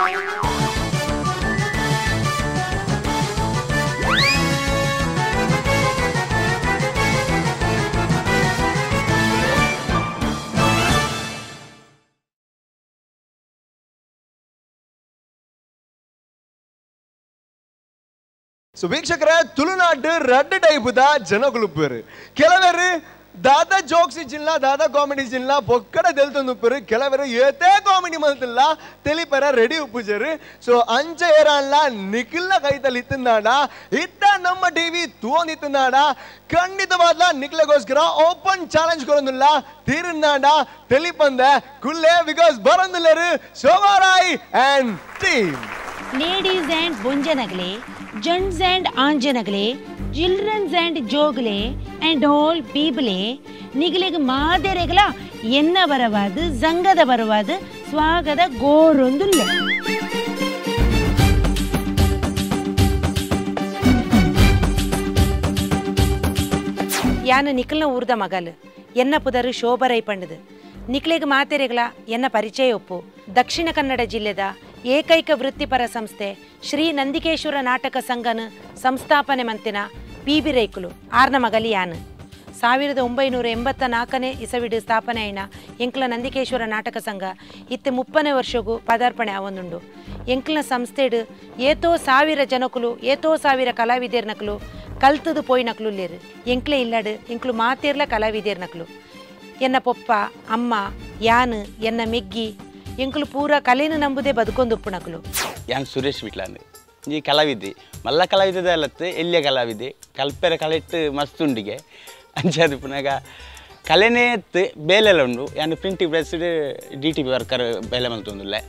ಸೊ ವೀಕ್ಷಕರೇ, ತುಳುನಾಡು ರಡ್ಡ್ ಟೈಪುದ ಜನಕುಲುಪ್ಪೇರು. ಕೆಲವರು ದಾದಾ ಜೋಕ್ಸ್ ಇಜ್ಜಿಲ್ಲ, ದಾದಾ ಕಾಮಿಡಿ ಇಜ್ಜಿಲ್ಲ, ಬೊಕ್ಕಡ ದೆಲ್ತೊಂದುಪ್ಪೇರು. ಕೆಲವರು ಏತೇ ಕಾಮಿಡಿ ಮಲ್ತಿಲ್ಲ, ತೆಲಿಪರ ರೆಡಿ ಉಪ್ಪುಜರು. ಸೊ ಅಂಚ ಏರಲ್ಲ ನಿಖಿಲ್ನ ಕೈತಲ್ಲಿ ಇತ್ತಿಂದಾಡ ಇತ್ತ ನಮ್ಮ ಟಿವಿ ತೂವೊಂದಿತ್ತಿಂದಾಡ ಖಂಡಿತವಾದ್ಲ ನಿಖಿಲಗೋಸ್ಕರ ಓಪನ್ ಚಾಲೆಂಜ್ ಕೊರೊಂದಿಲ್ಲ ತೀರಿಂದಾಡ ತೆಲಿಪಂದೆ ಕುಲ್ಲೆ because ಬರೊಂದಿಲ್ಲರು Shobha Rai and team. Ladies and ಬೊಂಜನಗಲೆ, gents and ಆಂಜನಗಲೆ, children's and ಜೋಗಲೆ and all ಪೀಪಲೆ, ನಿಗಲಿಗೆ ಮಾದೆರೆಗಲ ಎನ್ನ ಬರವಾದ ಸಂಘದ ಬರವಾದ ಸ್ವಾಗತ ಗೋರೊಂದುಲ್ಲ. ಯಾನ ನಿಖಲ್ನ ಊರ್ದ ಮಗಲ್ ಎನ್ನ ಪುದರು ಶೋಭರೈ ಪಂಡದು. ನಿಖಲಿಗೆ ಮಾತೆರೆಗಳ ಎನ್ನ ಪರಿಚಯ ಒಪ್ಪು. ದಕ್ಷಿಣ ಕನ್ನಡ ಜಿಲ್ಲೆದ ಏಕೈಕ ವೃತ್ತಿಪರ ಸಂಸ್ಥೆ ಶ್ರೀ ನಂದಿಕೇಶ್ವರ ನಾಟಕ ಸಂಘನ ಸಂಸ್ಥಾಪನೆ ಮಂತಿನ ಪಿ ಬಿ ರೈಕುಲು ಆರ್ನ ಮಗಲಿ ಯಾನ್. 1984ನೇ ಇಸವಿಡು ಸ್ಥಾಪನೆ ಆಯಿನ ಎಂಕ್ಲ ನಂದಿಕೇಶ್ವರ ನಾಟಕ ಸಂಘ ಇತ್ತೆ 30ನೇ ವರ್ಷಗೂ ಪದಾರ್ಪಣೆ ಆವೊಂದುಂಡು. ಎಂಕ್ಲ ಸಂಸ್ಥೆಡು ಏತೋ ಸಾವಿರ ಜನಕುಲು ಏತೋ ಸಾವಿರ ಕಲಾವಿದೇರ್ನಕುಲು ಕಲ್ತದು ಪೋಯಿನಕುಲು ಲೇರು. ಎಂಕ್ಲೆ ಇಲ್ಲಡು ಎಂಕ್ಲು ಮಾತೇರ್ಲ ಕಲಾವಿದೇರ್ನಕುಲು. ಎನ್ನ ಪೊಪ್ಪ ಅಮ್ಮ ಯಾನ್ ಎನ್ನ ಮೆಗ್ಗಿ ಎಂಕುಲು ಪೂರ ಕಲೆನು ನಂಬುದೇ ಬದುಕೊಂದುಪ್ಪುನಕುಲು. ಯಾನ್ ಸುರೇಶ್ ವಿಟ್ಲಾಂದು ಈ ಕಲಾವಿದೆ, ಮಲ್ಲ ಕಲಾವಿದ ಅಲ್ಲತ್ತೆ ಎಲ್ಲಿಯ ಕಲಾವಿದೆ, ಕಲ್ಪೆರ ಕಲೆಟ್ಟು ಮಸ್ತುಂಡಿಗೆ ಅಂಚಾದ ಪುನಗ ಕಲೆನೇ ಎತ್ತು ಬೇಲೆಲ್ಲ ಉಂಡು. ಯಾನ್ printing press D T P worker ಬೇಲೆ ಮಲ್ತೊಂದುಲ್ಲೆ.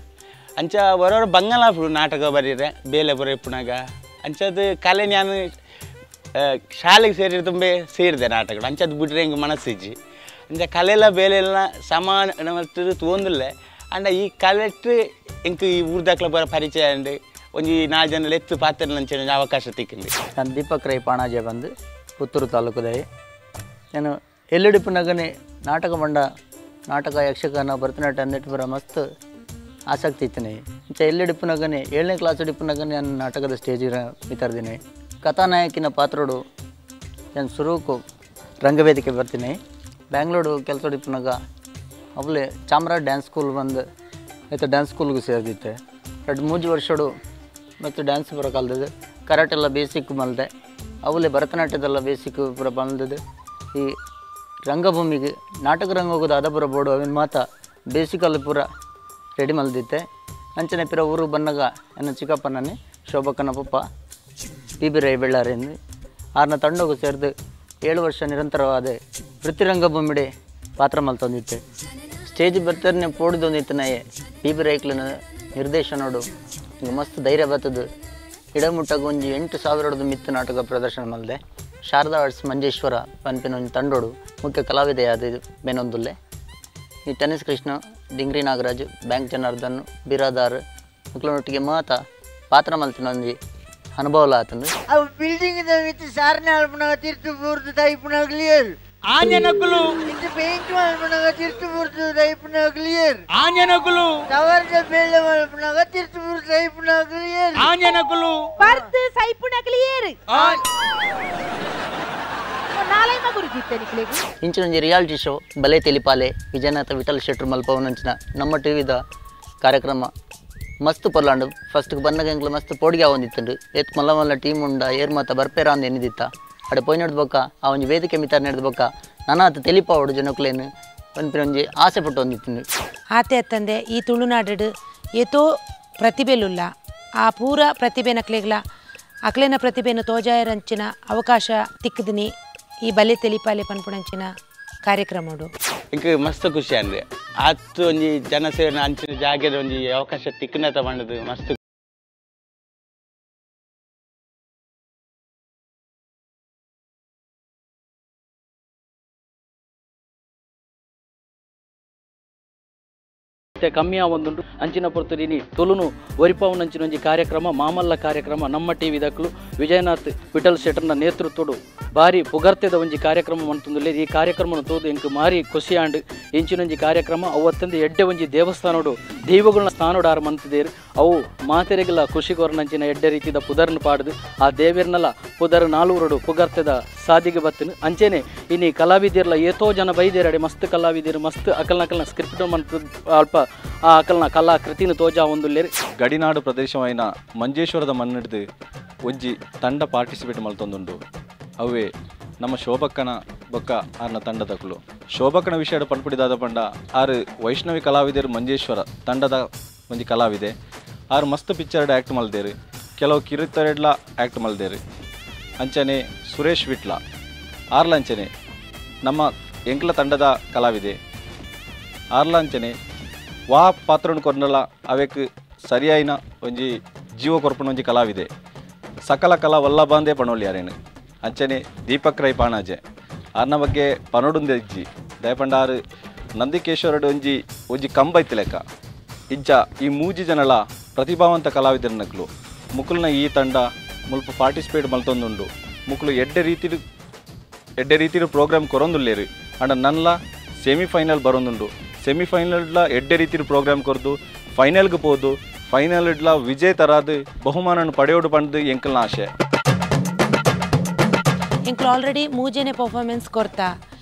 ಅಂಚ ಹೊರವರ ಬಂಗಾಲ ನಾಟಕ ಬರೀರೆ ಬೇಲೆ ಬರೋ ಪುನಗ ಅಂಚದು ಕಲೆ ನಾನು ಶಾಲೆಗೆ ಸೇರಿದ ತುಂಬೆ ಸೇರಿದೆ ನಾಟಕಗಳು. ಅಂಚದು ಬಿಟ್ರೆ ಹಿಂಗೆ ಮನಸ್ಸಿಜ್ಜಿ. ಅಂಚ ಕಲೆಲ್ಲ ಬೇಲೆಲ್ಲ ಸಮಾನ ಮಲ್ತದು ತೋಂದುಲ್ಲೆ. ಅಂಡ ಈ ಕಲೆಟ್ಟು ಇಂಕ್ ಈ ಊರ್ದಾಕ್ಲ ಬರೋ ಪರಿಚಯ ಅಂಡ್ ಒಂಜಿ 4 ಜನ ಎತ್ತು ಪಾತ್ರ ನಂಚಿನ ಅವಕಾಶ ತಿಕ್ಕಿಂದು. ನಾನು ದೀಪಕ್ ರೈ ಪಾಣಾಜೆ ಬಂದು ಪುತ್ತೂರು ತಾಲೂಕುದಾಯಿ. ನಾನು ಎಲ್ಲೆಡಿಪುನಗನೆ ನಾಟಕ ಮಂಡ ನಾಟಕ ಯಕ್ಷಗಾನ ಭರತನಾಟ್ಯ ಅಂದಿಟ್ಟು ಬರ ಮಸ್ತ್ ಆಸಕ್ತಿ ಇತ್ತನೆ. ಇಂಚ ಎಲ್ಲೆಡಿಪುನಗನೆ 7ನೇ ಕ್ಲಾಸ್ ಇಡಿಪುನಗನೆ ನಾನು ನಾಟಕದ ಸ್ಟೇಜ್ ಮಿತರ್ದಿನಿ. ಕಥಾನಾಯಕಿನ ಪಾತ್ರೋಡು ನಾನು ಸುರುಕು ರಂಗವೇದಿಕೆ ಬರ್ತೀನಿ. ಬ್ಯಾಂಗ್ಳೂರು ಕೆಲಸ ಹಿಡಿಪುನಾಗ ಅವಲೇ ಚಾಮರಾಜ್ ಡ್ಯಾನ್ಸ್ ಸ್ಕೂಲ್ ಬಂದು ಆಯಿತು ಡ್ಯಾನ್ಸ್ ಸ್ಕೂಲ್ಗೆ ಸೇರಿದಿತ್ತೆ. 2-3 ವರ್ಷಡು ಮತ್ತು ಡ್ಯಾನ್ಸ್ ಪೂರ ಕಲ್ದದ್ದು. ಕರಾಟೆಲ್ಲ ಬೇಸಿಕ್ ಮಲ್ದೆ, ಅವಲೇ ಭರತನಾಟ್ಯದೆಲ್ಲ ಬೇಸಿಕ್ ಪೂರ ಬಂದದ್ದು. ಈ ರಂಗಭೂಮಿಗೆ ನಾಟಕ ರಂಗ ಹೋಗೋದು ಅದ ಪೂರ ಬೋರ್ಡು ಅವಿನ ಮಾತ ಬೇಸಿಕಲ್ಲಿ ಪೂರ ರೆಡಿ ಮಲ್ದಿತ್ತೆ. ಅಂಚನೆ ಪಿರ ಊರು ಬನ್ನಾಗ ನನ್ನ ಚಿಕ್ಕಪ್ಪನೇ ಶೋಭಕ್ಕನ ಪಪ್ಪ ಪಿ ಬಿ ರೈ ಬೆಳ್ಳಾರಿಂದ ಆರ್ನ ತಂಡೋಗು ಸೇರಿದು 7 ವರ್ಷ ನಿರಂತರವಾದ ವೃತ್ತಿರಂಗಭೂಮಿಡೆ ಪಾತ್ರ ಮಲ್ತೊಂದಿತ್ತೆ. ಸ್ಟೇಜ್ ಬರ್ತಾನೆ ಪೋಡಿದೊಂದಿತ್ತನಾಯೆ ಪಿ ಬಿ ರೈಕ್ಲನ ನಿರ್ದೇಶನೋಡು ಹಿಂಗೆ ಮಸ್ತ್ ಧೈರ್ಯ ಬರ್ತದೆ. ಇಡಮುಟ್ಟಾಗ ಒಂಜಿ 8,000 ಮಿತ್ತು ನಾಟಕ ಪ್ರದರ್ಶನ ಮಲ್ದೆ. ಶಾರದಾ ಆರ್ಟ್ಸ್ ಮಂಜೇಶ್ವರ ಪನ್ಪಿನ ಒಂಜಿ ತಂಡೋಡು ಮುಖ್ಯ ಕಲಾವಿದೆಯಾದ ಬೆನೊಂದುಲ್ಲೆ. ಈ ಟೆನ್ನಿಸ್ ಕೃಷ್ಣ, ಡಿಂಗ್ರಿ ನಾಗರಾಜ್, ಬ್ಯಾಂಕ್ ಜನಾರ್ದನ್, ಬಿರಾದಾರ್ ಮಕ್ಕಳೊಟ್ಟಿಗೆ ಮಾತ ಪಾತ್ರ ಮಲ್ತಿನ ಒಂಜಿ ಅನುಭವ ಆತಂದು. ಅವು ಬಿಲ್ಡಿಂಗ್ ಮಿತ್ತು ಸಾರನೆ ಅಲ್ಪನಾಗ ತಿರ್ತು ಪೂರ್ತು ತೈಪುನ ಕ್ಲಿಯರ್. ಆಂಜನಕುಲು ಇಂದು ಪೇಂಟ್ ಮಲ್ಪನಾಗ ತಿರ್ತು ಪೂರ್ತು ತೈಪುನ ಕ್ಲಿಯರ್. ಆಂಜನಕುಲು ಟವರ್ದ ಬೇಲೆ ಮಲ್ಪನಾಗ ತಿರ್ತು ಪೂರ್ತು ತೈಪುನ ಕ್ಲಿಯರ್. ಆಂಜನಕುಲು ಪರ್ತು ಸೈಪುನ ಕ್ಲಿಯರ್. ನಾಲೈಮ ಗುರುಜಿತ್ತೆ ನಿಕ್ಲೆಗು. ಇಂಚಿನೊಂಜಿ ರಿಯಾಲಿಟಿ ಶೋ ಬಲೆ ತೆಲಿಪಾಲೆ ವಿಜಯನಾಥ ವಿಠಲ್ ಶೆಟ್ರು ಮಲ್ಪವನಂಚಿನ ನಮ್ಮ ಟಿವಿದ ಕಾರ್ಯಕ್ರಮ ಮಸ್ತ್ ಪೊರ್ಲಾಂಡು. ಫಸ್ಟ್ ಬನ್ನಗ ಎಂಕ್ಲು ಮಸ್ತ್ ಪೋಡಿಗೆ ಆವೊಂದಿತ್ತುಂಡು. ಏತ್ ಮಲ್ಲ ಮಲ್ಲ ಟೀಮ್ ಉಂಡ ಏರ್ ಮಾತ ಬರ್ಪೇರ ಅಂದ್ ಎನ್ನಿದಿತ್ತ. ಅಡೆ ಪೋಯ್ ನೆಡ್ದು ಬೊಕ್ಕ ಆ ಒಂಜಿ ವೇದಿಕೆ ಮಿತಾರ್ ನೆಡ್ದು ಬೊಕ್ಕ ನನಾತ್ ತೆಲಿಪಾವಡು ಜನಕ್ಲೇನು ಪನ್ಪಿನ ಒಂಜಿ ಆಸೆ ಪಟ್ಟು ಒಂದಿತ್ತುಂಡು. ಆತೆ ಅತ್ತಂದೆ ಈ ತುಳುನಾಡು ಏತೋ ಪ್ರತಿಭೆಲುಲ್ಲ. ಆ ಪೂರ ಪ್ರತಿಭೆ ನಕ್ಲೆಗ್ಲ ಅಕ್ಲೇನ ಪ್ರತಿಭೆನ ತೋಜಾಯರಂಚಿನ ಅವಕಾಶ ತಿಕ್ಕದಿನಿ ಈ ಬಲೆ ತೆಲಿಪಾಲೆ ಪನ್ಪುಣಂಚಿನ ಕಾರ್ಯಕ್ರಮಡು. ಇಂಕ್ ಮಸ್ತ್ ಖುಷಿ ಅಂದ್ರೆ ಆತು ಒಂಜಿ ಜನಸೇವೆ ಅಂಚಿನ ಜಾಗದ ಒಂಜಿ ಅವಕಾಶ ತಿಕ್ಕನ ತಗೊಂಡದು ಮಸ್ತ್ ಇತ್ತೆ ಕಮ್ಮಿ ಆವೊಂದುಂಡು ಅಂಚಿನ ಪೊರ್ತುಡಿನಿ ತುಳುನು ಒರಿಪಾವುನಂಚಿನ ಒಂಜಿ ಕಾರ್ಯಕ್ರಮ ಮಾಮಲ್ಲ ಕಾರ್ಯಕ್ರಮ ನಮ್ಮ ಟಿವಿ ದಕ್ಲು ವಿಜಯನಾಥ್ ವಿಠಲ್ ಶೆಟ್ಟರ್ನ ನೇತೃತ್ವಡು ಬಾರಿ ಪುಗರ್ತೆದ ಒಂಜಿ ಕಾರ್ಯಕ್ರಮ ಮಂತುಂದುಲ್ಲೆ ಈ ಕಾರ್ಯಕ್ರಮನು ತೋದು ಎಂಕ್ ಮಾರಿ ಖುಷಿಯಾಂಡ್ ಇಂಚಿನೊಂಜಿ ಕಾರ್ಯಕ್ರಮ ಅವತ್ತಂದು ಎಡ್ಡೆ ಒಂಜಿ ದೇವಸ್ಥಾನೋಡು ದೈವಗಳ ಸ್ಥಾನೋಡು ಆರು ಮಂತದೇರು ಅವು ಮಾತೆರೆಗೆಲ್ಲ ಖುಷಿ ಕೊರನಂಚಿನ ಎಡ್ಡೆ ರೀತಿದ ಪುದರ್ನ ಪಾಡುದು ಆ ದೇವೆರ್ನಲ ಪುದರ್ ನಾಲ್ವರುಡು ಪುಗರ್ತೆದ ಸಾದಿಗೆ ಬತ್ತಿನ ಅಂಚೆನೆ ಇನಿ ಕಲಾವಿದರ್ಲ ಏತೋ ಜನ ಬೈದೇರಡೆ ಮಸ್ತ್ ಕಲಾವಿದರು ಮಸ್ತ್ ಅಕಲ್ನ ಸ್ಕ್ರಿಪ್ಟ್ ಮಂತ್ ಅಲ್ಪ ಆ ಅಕಲ್ನ ಕಲಾ ಕೃತಿನ ತೋಜಾ ಒಂದುಲ್ಲೇರು ಗಡಿನಾಡು ಪ್ರದೇಶವಾಯಿನ ಮಂಜೇಶ್ವರದ ಮಣ್ಣಿಡ್ದು ಒಂಜಿ ತಂಡ ಪಾರ್ಟಿಸಿಪೇಟ್ ಮಲ್ತೊಂದುಂಡು ಅವೇ ನಮ್ಮ ಶೋಭಕ್ಕನ ಬೊಕ್ಕ ಆರ್ನ ತಂಡದಕುಲು ಶೋಭಕ್ಕನ ವಿಷಯ ಪನ್ಪುಡಿದಾದ ಪಂಡ ಆರು ವೈಷ್ಣವಿ ಕಲಾವಿದರು ಮಂಜೇಶ್ವರ ತಂಡದ ಒಂಜಿ ಕಲಾವಿದೆ ಆರು ಮಸ್ತ್ ಪಿಕ್ಚರ್ಡ್ ಆ್ಯಕ್ಟ್ ಮಲ್ದೇರು ಕೆಲವು ಕಿರುತೆರೆಡ್ಲ ಆ್ಯಕ್ಟ್ ಮಲ್ದೇರು ಅಂಚನೆ ಸುರೇಶ್ ವಿಟ್ಲ ಆರ್ಲಂಚನೆ ನಮ್ಮ ಎಂಕ್ಲ ತಂಡದ ಕಲಾವಿದೆ ಆರ್ಲಂಚನೆ ವಾ ಪಾತ್ರನು ಕೊರ್ನಲ ಅವೆಕ್ ಸರಿಯಾಯಿನ ಒಂಜಿ ಜೀವ ಕೊರ್ಪುನ ಒಂಜಿ ಕಲಾವಿದೆ ಸಕಲ ಕಲಾ ವಲ್ಲಭಾಂದೇ ಪಣೋಲಿ ಯಾರೇನು ಅಂಚನೆ ದೀಪಕ್ ರೈ ಪಾಣಾಜೆ ಆರ್ನ ಬಗ್ಗೆ ಪನೊಡುಂದೆ ಇಜ್ಜಿ ದಯಪಂಡ ಆರು ನಂದಿಕೇಶ್ವರಡು ಒಂಜಿ ಒಂಜಿ ಕಂಬ ಇತ್ತು ಇಜ್ಜ ಈ ಮೂಜಿ ಜನಲ ಪ್ರತಿಭಾವಂತ ಕಲಾವಿದರನಕ್ಲು ಮುಕುಲ್ನ ಈ ತಂಡ ಮುಲ್ಪ ಪಾರ್ಟಿಸಿಪೇಟ್ ಮಲ್ತೊಂದುಂಡು ಮುಕುಲು ಎಡ್ಡೆ ರೀತಿಡು ಪ್ರೋಗ್ರಾಮ್ ಕೊರೊಂದುಲ್ಲೇರು ಅಂಡ ನನ್ಲ ಸೆಮಿಫೈನಲ್ ಬರೊಂದುಂಡು ಸೆಮಿಫೈನಲ್ಡ್ಲ ಎಡ್ಡೆ ರೀತಿಡು ಪ್ರೋಗ್ರಾಮ್ ಕೊರ್ದು ಫೈನಲ್ಗೆ ಪೋದು ಫೈನಲ್ಡ್ಲ ವಿಜೇತರಾದ ಬಹುಮಾನನ ಪಡೆಯೋಡು ಪಂಡ್ದು ಎಂಕಲ್ನ ಆಶೆ. ಎಂಕ್ಲು ಆಲ್ರೆಡಿ ಮೂಜನೇ ಪರ್ಫಾರ್ಮೆನ್ಸ್ ಕೊರ್ತಾ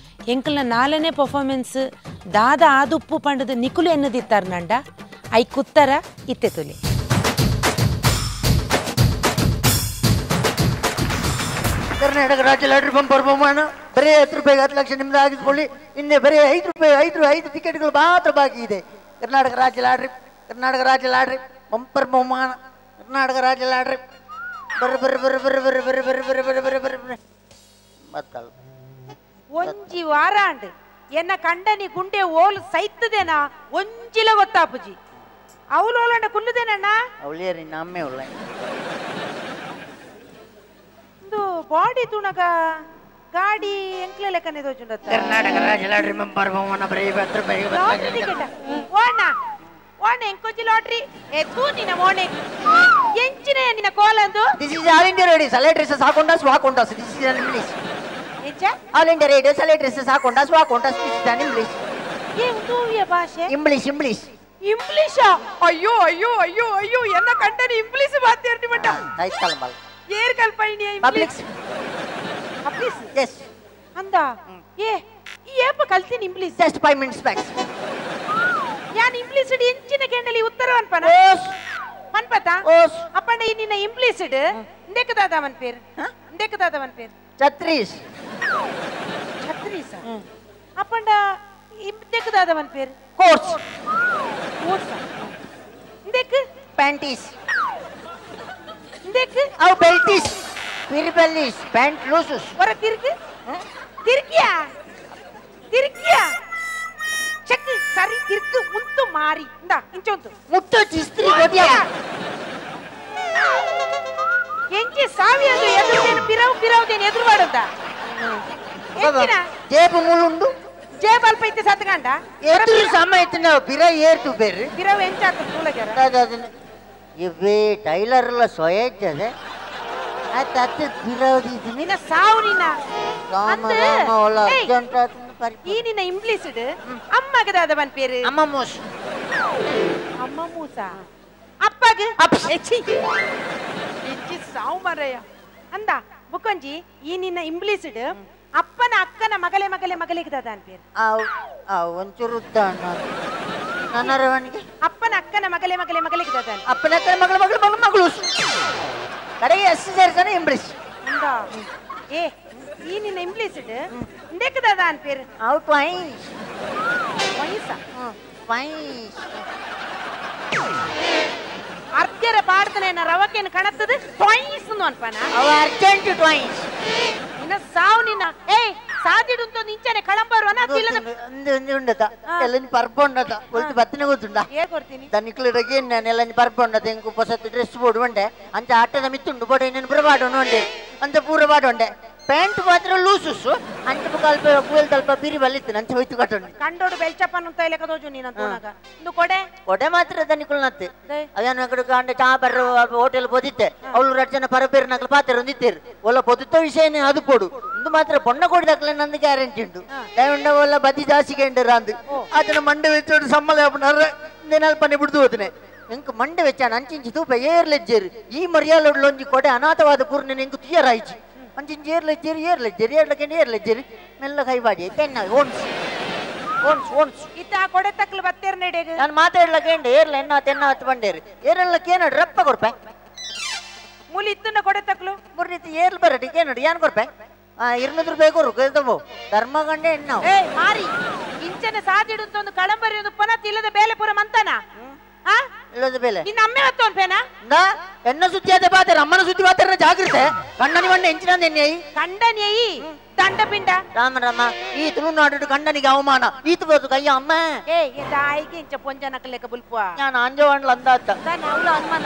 ಎಂಕಲ್ನ ನಾಲ್ನೇ ಪರ್ಫಾರ್ಮೆನ್ಸ್ ದಾದ ಆದುಪ್ಪು ಪಂಡದ ನಿಕುಲು ಎನ್ನದಿತ್ತಾರ ನಂಡ I ಕುತ್ತರ ಇತ್ತೆ ತುಲಿ. ಕರ್ನಾಟಕ ರಾಜ್ಯ ಲಾಟರಿ ಬಂಪರ್ ಬಹುಮಾನ ಬರೀ 10 ರೂಪಾಯಿಗೆ 10 ಲಕ್ಷ ನಿಮ್ದು ಆಗಿಸ್ಕೊಳ್ಳಿ. ಇನ್ನೇ ಬರೀ 5 ರೂಪಾಯಿ 5 ಟಿಕೆಟ್ಗಳು ಮಾತ್ರ ಬಾಕಿ ಇದೆ. ಕರ್ನಾಟಕ ರಾಜ್ಯ ಲಾಟ್ರಿ, ಕರ್ನಾಟಕ ರಾಜ್ಯ ಲಾಟ್ರಿ ಬಂಪರ್ ಬಹುಮಾನ, ಕರ್ನಾಟಕ ರಾಜ್ಯ ಲಾಟ್ರಿ ಬರ್ರಿ ಬರ್ರಿ ಬರ್ರಿ ಬರ್ರಿ ಬರ್ರಿ ಬರ್ರಿ ಬರ್ರಿ ಬರ್ರಿ ಬರ್ರಿ ಬರ್ರಿ ಬರ್ರಿ ಮತ್ತಲ್ಲ ಒಂಜಿ ವಾರ ಅಂಡ್ ಎನ್ನ ಕಂಡನಿ ಗುಂಡೆ ಓಲ್ ಸೈತದೇನಾ ಒಂಜಿಲ ಗೊತ್ತಾಪುಜಿ ಅವಳು ಓಲಂಡ ಕುಲ್ಲುದೇನಣ್ಣ ಅವಳಿಯರಿ ನಮ್ಮೆ ಉಳ್ಳ ಒಂದು ಬಾಡಿ ತುಣಗ ಗಾಡಿ ಎಂಕ್ಲೆ ಲೆಕ್ಕನೆ ದೋಚುಂಡತ್ತ. ಕರ್ನಾಟಕ ರಾಜ್ಯ ಲಾಟ್ರಿ ಬಂಪರ್ ಬಹುಮಾನ ಬರೀ 10 ರೂಪಾಯಿಗೆ ಲಾಟ್ರಿ ಟಿಕೆಟ್ ಓಣ ಓಣ ಎಂಕೊಂಜಿ ಲಾಟ್ರಿ ಏ ತೂ ನಿನ್ನ ಮೋಣೆ ಎಂಚಿನ ನಿನ್ನ ಕೋಲಂದು. This is all India radio ಸೆಲೆಟ್ರಿಸಸ್ ಹಾಕೊಂಡಾಸ್ ವಾಕೊಂಡಾಸ್ this is an English. ಎಂಚ all India radio ಸೆಲೆಟ್ರಿಸಸ್ ಹಾಕೊಂಡಾಸ್ ವಾಕೊಂಡಾಸ್ this is an English. ಏ ಉಂದುವಿಯ ಭಾಷೆ English English English. ಅಯ್ಯೋ ಅಯ್ಯೋ ಅಯ್ಯೋ ಅಯ್ಯೋ ಎನ್ನ ಕಂಡನಿ ಇಂಗ್ಲಿಷ್ ಮಾತಾಡ್ತಿ ಮಟ್ಟ ಆಯ್ತಲ್ಲ ಮಲ್ ಏರ್ ಕಲ್ಪೈನಿಯ English public S ಅಂದ ಏ ಈ ಏಪ ಕಲ್ತೀನಿ English just 5 minutes back. ಯಾನ್ ಇಂಗ್ಲಿಷ್ ಎಂಚಿನ ಕೇಂಡಲಿ ಉತ್ತರ ಅನ್ಪನ ಮನ್ಪತ ಅಪ್ಪಣ್ಣ ಈ ನಿನ್ನ ಇಂಗ್ಲಿಷ್ ಇಂದೆಕದಾದವನ್ ಪೇರ್ ಇಂದೆಕದಾದವನ್ ಪೇರ್ ಛತ್ರೀಸ್ ಛತ್ರೀಸ್ ಅಪ್ಪಂಡ ಇಂದೆಕದಾದವನ್ ಪೇರ್ ಕೋರ್ಸ್ ಕೋರ್ಸ್ ಇಂದೆಕ್ ಪ್ಯಾಂಟೀಸ್ ಇಂದೆಕ್ ಅವು ಬೆಲ್ಟೀಸ್ ಪಿರಿಬೆಲ್ಲಿಸ್ ಪ್ಯಾಂಟ್ ಲೂಸಸ್ ಹೊರ ತಿರುಗು ತಿರುಗಿಯಾ ತಿರುಗಿಯಾ ಚೆಕ್ ಸರಿ ತಿರುಗು ಉಂತು ಮಾರಿ ಇಂದ ಇಂಚೊಂತು ಮುಟ್ಟು ಚಿಸ್ತ್ರಿ ಗೊದಿಯ ಎಂಚಿ ಸಾವಿ ಅದು ಎದುರುದೇನು ಪಿರವು ಪಿರವುದೇನು ಎದುರು ಮಾಡೋದ ಎಂಚಿನ ಜೇಬು ಮುಳುಂಡು ಜೇಬು ಅಲ್ಪ ಇತ್ತೆ ಸತ್ಕಂಡ ಎದುರು ಸಮ ಇತ್ತು ನಾವು ಪಿರ ಏರ್ತು ಬೇರೆ ಪಿರವು ಎಂಚಾತು ಕೂಲಗೆರ ಇವೇ ಟೈಲರ್ ಎಲ್ಲ ಸೊಯೇಜದೆ ಆಯ್ತು ಅತ್ತೆ ಪಿರವು ನಿನ್ನ ಸಾವು ನಿನ್ನ ರಾಮ ರಾಮ ಒಳ್ಳ ಅರ್ಜೆಂಟ್ ಆತು ಈ ನಿನ್ನ ಇಂಗ್ಲಿಷ್ ಅಮ್ಮಗದಾದವನ್ ಪೇರು ಅಮ್ಮ ಮೂಸ ಅಮ್ಮ ಮೂಸ ಅಪ್ಪಗ ಎಚ್ಚಿ ಎಚ್ಚಿ ಸಾವು ಮಾರಯ್ಯ ಅಂದ ಬುಕ್ಕಂಜಿ ಈ ನಿನ್ನ ಇಂಗ್ಲಿಷ್ ಅಪ್ಪನ ಅಕ್ಕನ ಮಗಲೆ ಮಗಲೆ ಮಗಲಿಗೆ ದಾದ ಪೇರು ಒಂಚೂರು ಉದ್ದ ನನ್ನರವನಿಗೆ ಅಪ್ಪನ ಅಕ್ಕನ ಮಗಲೆ ಮಗಲೆ ಮಗಲಿಗೆ ದಾದ ಅಪ್ಪನ ಅಕ್ಕನ ಮಗಳ ಮಗಳ ಮಗಳ ಮಗಳು ಕಡೆಗೆ ಎಸ್ ಸೇರ್ಸಾನೆ ಇಂಗ್ಲಿಷ್ ಅಂದ ಏ ಈ ನಿನ್ನ ಇಂಗ್ಲಿಷ್ ಇಂದೆಕದಾದ ಅನ್ ಪೇರು ಅವು ಟ್ವೈಸ್ ವಯಸ್ಸ ಟ್ವೈಸ್ ಅರ್ಜರ ಪಾಡ್ತಾನೆ ರವಕೇನು ಕಣತ್ತದ ಟ್ವೈಸ್ ಅನ್ಪನ ಅವ ಅರ್ಜೆಂಟ್ ಟ್ವೈಸ್ ನಿನ್ನ ಸಾವು ನಿನ್ನ ಏಯ್ ಸಾದಿಡುಂತ ನಿಂಚನೆ ಕಳಂಬರು ಉಂಡತ ಎಲ್ಲ ಪರ್ಬೊಂಡತ ಒಲ್ತು ಬತ್ತನೆ ಗೊತ್ತುಂಡ ಏ ಕೊಡ್ತೀನಿ ತನಿಕ್ಲಿಡಗೆ ನಾನು ಎಲ್ಲ ಪರ್ಬೊಂಡತ ಎಂಕು ಹೊಸತ್ತು ಡ್ರೆಸ್ ಬೋಡು ಉಂಡೆ ಅಂಚ ಆಟದ ಮಿತ್ತುಂಡು ಬೋಡೆ ನಾನು ಪೂರ ಪಾಡೋಣ ಉಂಡೆ ಅಂಚ ಪೂರ ಪಾಡೋಂಡೆ ಪ್ಯಾಂಟ್ ಮಾತ್ರ ಲೂಸುಸು ಅಂಚ ಅಲ್ಪ ಕುವೆಲ್ ತಲ್ಪ ಬಿರಿ ಬಲ್ಲಿತ್ತು ನಂಚ ಹೋಯ್ತು ಕಟ್ಟೋಣ ಕಂಡೋಡು ಬೆಲ್ಚಪ್ಪನ ಅಂತ ಲೆಕ್ಕ ತೋಜು ನೀನು ತೋನಾಗ ಇಂದು ಕೊಡೆ ಕೊಡೆ ಮಾತ್ರ ದನಿಕುಲ್ನತ್ತೆ ಅವೇನು ಕಡೆ ಕಾಂಡ ಚಾ ಬರ್ರ ಹೋಟೆಲ್ ಪೊದಿತ್ತೆ ಅವಳು ಎರಡು ಜನ ಪರಪೇರು ನಕಲು ಪಾತ್ರ ಹೊಂದಿತ್ತೇರು ಒಲ್ಲ ಪೊದುತ್ತ ವಿಷಯನೇ ಅದು ಕೊಡು ಇಂದು ಮಾತ್ರ ಬೊಣ್ಣ ಕೊಡಿದಾಕ್ಲೆ ನಂದು ಗ್ಯಾರಂಟಿ ಉಂಟು ದಯವುಂಡ ಒಲ್ಲ ಬದಿ ಜಾಸ್ತಿ ಕೇಂದ್ರ ಅಂದು ಆತನ ಮಂಡೆ ವೆಚ್ಚೋಡು ಸಮ್ಮಲೆ ಅಲ್ಪ ಬಿಡ್ದು ಹೋತನೆ ಇಂಕ್ ಮಂಡೆ ವೆಚ್ಚಾನ ಅಂಚಿಂಚಿ ತೂಪ ಏರ್ಲೆಜ್ಜೇರು ಈ ಮರ್ಯಾಲೊಂಜಿ ಕೊಡೆ ಅನಾಥವಾದ ಪೂರ್ಣ ಇಂಕ್ ತುಯರಾಯ್ಚಿ ಅಂಚಿಂಚಿ ಏರ್ಲೆಜ್ಜೇರು ಏರ್ಲೆಜ್ಜೇರು ಏರ್ಲಕ್ಕೆ ಏರ್ಲೆಜ್ಜೇರು ಮೆಲ್ಲ ಕೈಬಾಡಿ ತೆನ್ನ ಓನ್ಸ್ ಓನ್ಸ್ ಓನ್ಸ್ ಇತ್ತ ಆ ಕೊಡೆ ತಕ್ಲು ಬತ್ತೇರ್ ನಡೆಗೆ ನಾನು ಮಾತಾಡ್ಲಕ್ಕೆ ಏರ್ಲ ಎನ್ನ ತೆನ್ನ ಹತ್ತು ಬಂಡೇರು ಏರೆಲ್ಲಕ್ಕೆ ಏನಡು ರಪ್ಪ ಕೊರ್ಪೆ ಮೂಲಿ ಇತ್ತನ್ನ ಕೊಡೆ ತಕ್ಲು ಮುರ್ನಿತ್ತು ಏರ್ಲು ಬರಟಿ ಏನಡು ಏನ್ ಕೊರ್ಪೆ 200 ರೂಪಾಯಿ ಕೊರು ಕೇಳ್ತಂಬೋ ಧರ್ಮಗಂಡೆ ಎಣ್ಣ ಏ ಮಾರಿ ಇಂಚನೆ ಸಾದಿಡುಂತ ಒಂದು ಕಳಂಬರಿ ಒಂದು ಪನತ್ ಇಲ್ಲದ ಬೇಲೆ ಪೂರ ಮಂತನ ಇಲ್ಲದ ಬೇಲೆ ನಿನ್ನ ಅಮ್ಮೆ ಹೊತ್ತವನ್ ಪೇನ ಎನ್ನ ಸುದ್ದಿ ಆದ ಬಾತಾರೆ ಅಮ್ಮನ ಸುದ್ದಿ ಬಾತಾರ ಜಾಗೃತೆ ಕಣ್ಣನಿ ಮಣ್ಣ ಎಂಚಿನ ಎಣ್ಣೆಯಿ ಕಂಡನಿಯಿ ದಂಡಪಿಂಡ ರಾಮ ರಾಮ ಈ ತುಳುನಾಡು ಕಂಡನಿಗೆ ಅವಮಾನ ಈತ ಬೋದು ಕಯ್ಯ ಅಮ್ಮ ಏ ತಾಯಿಗೆ ಇಂಚ ಪೊಂಜನಕ ಲೆಕ್ಕ ಬುಲ್ಪುವ ನಾನು ಅಂಜವಾಣ್ಲ ಅಂದಾತ ಅನುಮಾನ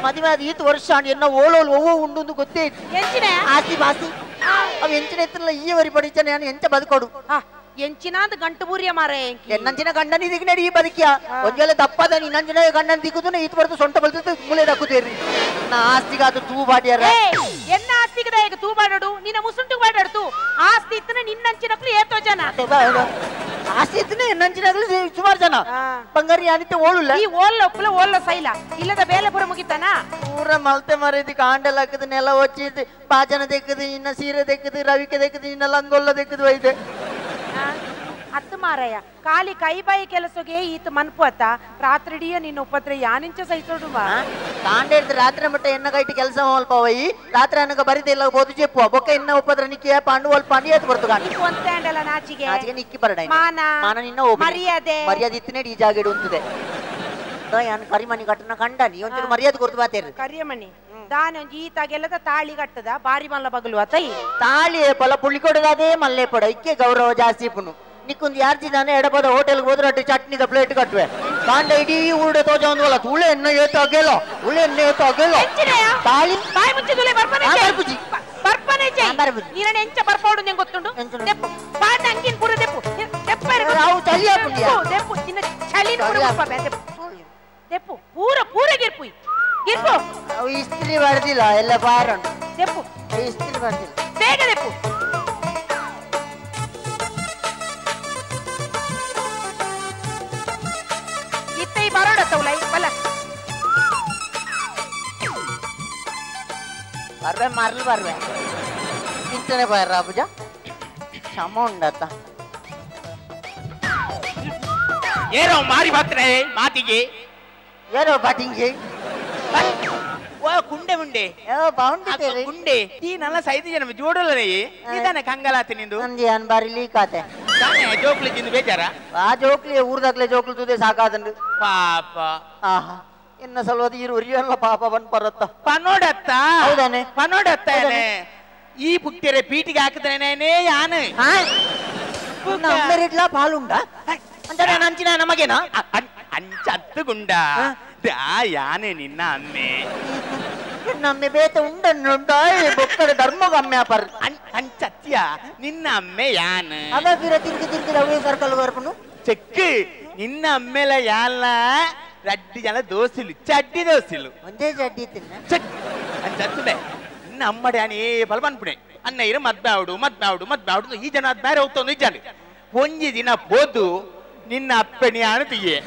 ಮದುವೆ ಆದ ಈತ ವರ್ಷ ಎನ್ನ ಓಲೋಲ್ ಒವ್ವ ಉಂಡು ಗೊತ್ತೇ ಇತ್ತು ಎಂಚಿನ ಆಸ್ತಿ ಬಾಸ್ತಿ ಅವ್ ಎಂಚಿನ ಎತ್ತಲ್ಲ ಈ ವರಿ ಪಡಿಚನೆ ನಾನು ಎಂಚ ಬದುಕೊಡು ಎಂಚಿನಾದ ಗಂಟು ಬೂರಿಯ ಮಾರ ಎನ್ನಂಚಿನ ಗಂಡನಿ ದಿಗ್ನಡಿ ಈ ಬದುಕಿಯ ಒಂದ್ ವೇಳೆ ತಪ್ಪದ ನಿನ್ನಂಚಿನ ಗಂಡನ ದಿಕ್ಕುದು ಈತ ಬರ್ದು ಸೊಂಟ ಬಲ್ತು ಮೂಲೆ ದಕ್ಕುತ್ತೇರಿ ನನ್ನ ಆಸ್ತಿಗಾದ ತೂ ಬಾಡಿಯಾರ ಎನ್ನ ಆಸ್ತಿಗದ ಈಗ ತೂ ಬಾಡೋಡು ನಿನ್ನ ಮುಸುಂಟು ಬಾಡಾಡ್ತು ಆಸ್ತಿ ಇತ್ತನ ನಿನ್ನಂಚಿನಕ್ಲು ಏತೋ ಜನ ಆಸ್ತಿ ಇತ್ತನ ಎನ್ನಂಚಿನಕ್ಲು ಸುಮಾರು ಜನ ಬಂಗಾರಿ ಯಾನಿತ್ತೆ ಓಳುಲ್ಲ ಈ ಓಲ್ಲ ಒಪ್ಪಲ ಓಲ್ಲ ಸೈಲ ಇಲ್ಲದ ಬೇಲೆ ಪೂರ ಮುಗಿತಾನ ಪೂರ ಮಲ್ತೆ ಮರಿದಿ ಕಾಂಡಲ್ ಹಾಕದು ನೆಲ ಒಚ್ಚಿದ್ದು ಪಾಚನ ದೆಕ್ಕದು ನಿನ್ನ ಸೀರೆ ದೆಕ್ಕದು ರವಿಕೆ ದೆಕ್ಕದು ನಿನ್ನ ಲಂಗೊಲ್ಲ ದೆಕ್ಕದು ಒಯ್ದೆ ಅತ್ತು ಮಾರಯ್ಯ ಖಾಲಿ ಕೈ ಬಾಯಿ ಕೆಲಸಕ್ಕೆ ಈತ ಮನ್ಪು ಅತ್ತ ರಾತ್ರಿಡಿಯ ನಿನ್ನ ಉಪದ್ರ ಯಾನಿಂಚ ಸಹಿಸೋಡು ಕಾಂಡೆ ರಾತ್ರಿ ಮಟ್ಟ ಎನ್ನ ಕೈಟಿ ಕೆಲಸ ಅಲ್ಪ ಒಯ್ಯಿ ರಾತ್ರಿ ಅನಗ ಬರಿದ ಇಲ್ಲ ಬೋದು ಚೆಪ್ಪು ಬೊಕ್ಕ ಎನ್ನ ಉಪದ್ರ ನಿಕ್ಕಿ ಪಾಂಡು ಒಲ್ಪ ಪಾಂಡು ಏತ್ ಬರ್ತು ಕಾಂಡು ಒಂತೆ ಅಂಡಲ ನಾಚಿಗೆ ನಾಚಿಗೆ ನಿಕ್ಕಿ ಬರಡ ಮಾನ ಮಾನ ನಿನ್ನ ಮರ್ಯಾದೆ ಮರ್ಯಾದೆ ಇತ್ತನೇ ಈ ಜಾಗ ಇಡುವಂತಿದೆ ಯಾನ್ ಕರಿಮಣಿ ಕಟ್ಟನ ಕಂಡ ನೀ ಒಂಚೂರು ಮರ್ಯಾದೆ ಕೊಡ್ತು ಬಾತೇರಿ ಕರಿಯಮಣಿ ದಾನ ಒಂಜಿ ಈತಾಗೆಲ್ಲದ ತಾಳಿ ಕಟ್ಟದ ಬಾರಿ ಮಲ್ಲ ಬಗಲು ಅತೈ ತಾಳಿ ಪಲ ಪುಳ್ಳಿ ಕೊಡದಾದೇ ಮಲ್ಲೆ ಪಡ ಇಕ್ಕೆ ಗೌರವ ಜಾಸ್ತಿ ಪುನು ನಿಕ್ಕೊಂದು ಯಾರ್ಜಿದಾನೆ ಎಡಪದ ಹೋಟೆಲ್ಗೆ ಹೋದ್ರೆ ಅಟ್ಟು ಚಟ್ನಿದ ಪ್ಲೇಟ್ ಕಟ್ಟುವೆ ಕಾಂಡ ಇಡೀ ಊರುಡೆ ತೋಜ ಒಂದ್ವಲ್ಲ ತುಳೆ ಎನ್ನ ಏತು ಅಗೇಲೋ ಉಳೆ ಎನ್ನ ಏತು ಅಗೇಲೋ ತಾಳಿ ಬಾಯಿ ಮುಚ್ಚಿದುಲೆ ಬರ್ಪನೆ ಬರ್ಪುಜಿ ಬರ್ಪನೆ ಜೈ ನೀರನೆ ಎಂಚ ಬರ್ಪೋಡು ನಿಂಗೆ ಗೊತ್ತುಂಡು ದೆಪ್ಪು ಬಾಂಡ ಅಂಗಿನ ಪೂರ ದೆಪ್ಪು ದೆಪ್ಪರೆ ಅವು ಚಳಿ ಆಪುಂಡಿಯ ದೆಪ್ಪು ನಿನ್ನ ಚಳಿನ ಪೂರ ಬರ್ಪೆ ದೆಪ್ಪು ದೆಪ್ಪು ಪೂರ ಪೂರ ಗಿರ್ಪುಯ್ ಗಿರ್ಪು ಅವು ಇಸ್ತ್ರಿ ಬರ್ದಿಲ್ಲ ಎಲ್ಲ ಬಾರಣ ದೆಪ್ಪು ಇಸ್ತ್ರಿ ಬರ್ದಿಲ್ಲ ಬೇಗ ದೆಪ್ಪು ಇತ್ತೈ ಬರೋಡ ತೌಲೈ ಬಲ ಬರ್ವೆ ಮಾರ್ಲು ಬರ್ವೆ ತಿಂತನೆ ಬಾರ ಅಬುಜ ಕ್ಷಮ ಉಂಡತ್ತ ಏನೋ ಮಾರಿ ಬಾತ್ರೆ ಮಾತಿಗೆ ಏನೋ ಬಾಟಿಂಗೆ ಓ ಕುಂಡೆ ಮುಂಡೆ ಬಾವುಂಡಿ ಕುಂಡೆ ಈ ನನ್ನ ಸೈದು ಜನ ಜೋಡಲನೇ ಇದಾನೆ ಕಂಗಲಾತಿ ನಿಂದು ನಂದಿ ಅನ್ ಬಾರಿ ಲೀಕ್ ಆತೆ ತಾನೆ ಜೋಕ್ಲಿ ತಿಂದು ಬೇಜಾರ ಆ ಜೋಕ್ಲಿ ಊರ್ದಾಗ್ಲೆ ಜೋಕ್ಲಿ ತುದೆ ಸಾಕಾದಂಡು ಪಾಪ ಆಹಾ ಇನ್ನ ಸಲುವಾದ ಇರು ಉರಿಯಲ್ಲ ಪಾಪ ಬಂದ್ ಬರತ್ತ ಪನೋಡತ್ತ ಹೌದಾನೆ ಪನೋಡತ್ತ ಈ ಪುಟ್ಟಿರೆ ಪೀಟಿಗೆ ಹಾಕಿದ್ರೇನೆ ಯಾನು ಅಮ್ಮೆರಿಡ್ಲಾ ಪಾಲುಂಡ ಅಂತ ನಾನು ಅಂಚಿನ ನಮಗೇನಾ ಅಂಚತ್ತು ಗುಂಡ ಯಾನೆ ನಿನ್ನ ಅಮ್ಮೆ ನಮ್ಮೆ ಬೇತ ಉಂಡನ್ನು ಬೊಕ್ಕಡ ಧರ್ಮಗ ಅಮ್ಮೆ ಅಪರ್ ಅಂಚತ್ಯ ನಿನ್ನ ಅಮ್ಮೆ ಯಾನು ಅದ ಬಿರ ತಿರುಗಿ ತಿರುಗಿ ಅವೇ ಸರ್ಕಲ್ ಬರ್ಪುನು ಚೆಕ್ ನಿನ್ನ ಅಮ್ಮೆಲ ಯಾಲ ರಡ್ಡಿ ಜನ ದೋಸಿಲು ಚಡ್ಡಿ ದೋಸಿಲು ಒಂದೇ ಚಡ್ಡಿ ತಿನ್ನ ಚೆಕ್ ಅಂಚತ್ತುಬೆ ನಿನ್ನ ಅಮ್ಮಡೆ ಯಾನೆ ಏ ಬಲ ಅನ್ಪುಣೆ ಅನ್ನ ಇರ ಮದ್ಬಾವುಡು ಮದ್ಬಾವುಡು ಮದ್ಬಾವುಡು ಈ ಜನ ಬೇರೆ ಹೋಗ್ತೊಂದು ಈ ಜನ ಒಂಜಿ ದಿನ ಪೋದು ನಿನ್ನ ಅಪ್ಪಣಿ ಯಾನು ತಿಯ್ಯೆ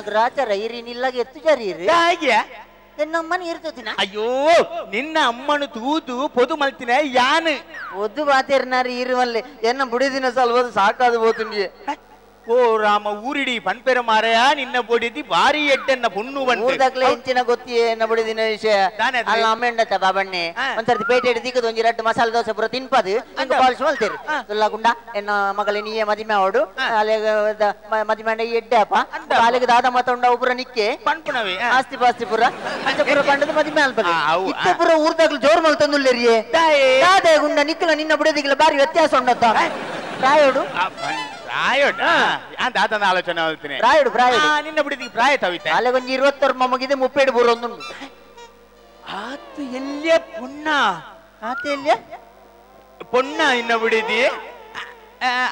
ಗ್ರಾಚಾರ ಇರಿ ನಿಲ್ಲಾಗ ಎತ್ತು ಜರಿ ಇರಿ ಹಾಗೆ ನಿನ್ನಮ್ಮನ ಇರ್ತದಿನ ಅಯ್ಯೋ ನಿನ್ನ ಅಮ್ಮನು ತೂದು ಪೊದು ಮಲ್ತಿನ ಯಾನು ಒದ್ದು ಬಾತೇರ್ನಾರಿ ಇರುವಲ್ಲಿ ಎನ್ನ ಬುಡಿದಿನ ಸಲ್ವದು ಸಾಕಾದು ಬೋತುಂಡಿ ಓ ರಾಮ ಊರಿಡಿ ಪನ್ಪೆರ ಮಾರಯ ನಿನ್ನ ಬೊಡಿದಿ ಬಾರಿ ಎಡ್ಡನ್ನ ಪುಣ್ಣು ಊರ್ದಾಗ್ಲೆ ಎಂಚಿನ ಗೊತ್ತಿಯೇ ಎನ್ನ ಬುಡಿದಿನ ವಿಷಯ ಅಲ್ಲ ಅಮ್ಮೆಂಡತ್ತ ಬಾಬಣ್ಣೆ ಒಂದ್ಸರ್ತಿ ಪೇಟೆ ದಿಕ್ಕದು ಒಂಜಿ ರಡ್ಡು ಮಸಾಲೆ ದೋಸೆ ಪೂರ ತಿನ್ಪದು ಹಿಂಗ ಪಾಲಿಶ್ ಮಲ್ತೇರಿ ಗುಂಡ ಎನ್ನ ಮಗಲೆ ನೀಯೇ ಮದಿಮೆ ಅವಡು ಅಲ್ಲಿಗೆ ಮದಿಮೆ ಎಡ್ಡೆ ಅಪ್ಪ ಅಲ್ಲಿಗೆ ದಾದ ಮತ್ತೊಂಡ ಒಬ್ಬರ ನಿಕ್ಕೆ ಪನ್ಪುನವೇ ಆಸ್ತಿ ಪಾಸ್ತಿ ಪೂರ ಅಂಚ ಪೂರ ಪಂಡದ ಮದಿಮೆ ಅಲ್ಪದ ಇತ್ತೆ ಪೂರ ಊರ್ದಾಗ್ಲು ಜೋರ್ ಮಲ್ತಂದುಲ್ಲೇರಿಯೇ ದಾದೆ ಗುಂಡ ನಿಕ್ಕಲ ನಿನ್ನ ಬುಡದಿಗಿಲ್ಲ ಬಾರಿ ವ್ಯತ್ಯಾಸ ಉಂಡತ್ತ ರಾಯೋಡು ಪ್ರಾಯೋಡ ದಾತನ ಆಲೋಚನೆ ಹೇಳ್ತೀನಿ ಪ್ರಾಯೋಡು ಪ್ರಾಯೋಡು ನಿನ್ನ ಬಿಡಿದಿಗೆ ಪ್ರಾಯ ತವಿತೆ ಅಲ್ಲಿಗೊಂದು 20 ಮೊಮ್ಮಗಿದೆ 37 ಬೂರೊಂದುಂಡು ಆತು ಎಲ್ಲಿಯ ಪುಣ್ಣ ಆತೆಲ್ಯ ಪೊಣ್ಣ ಇನ್ನ ಬಿಡಿದಿ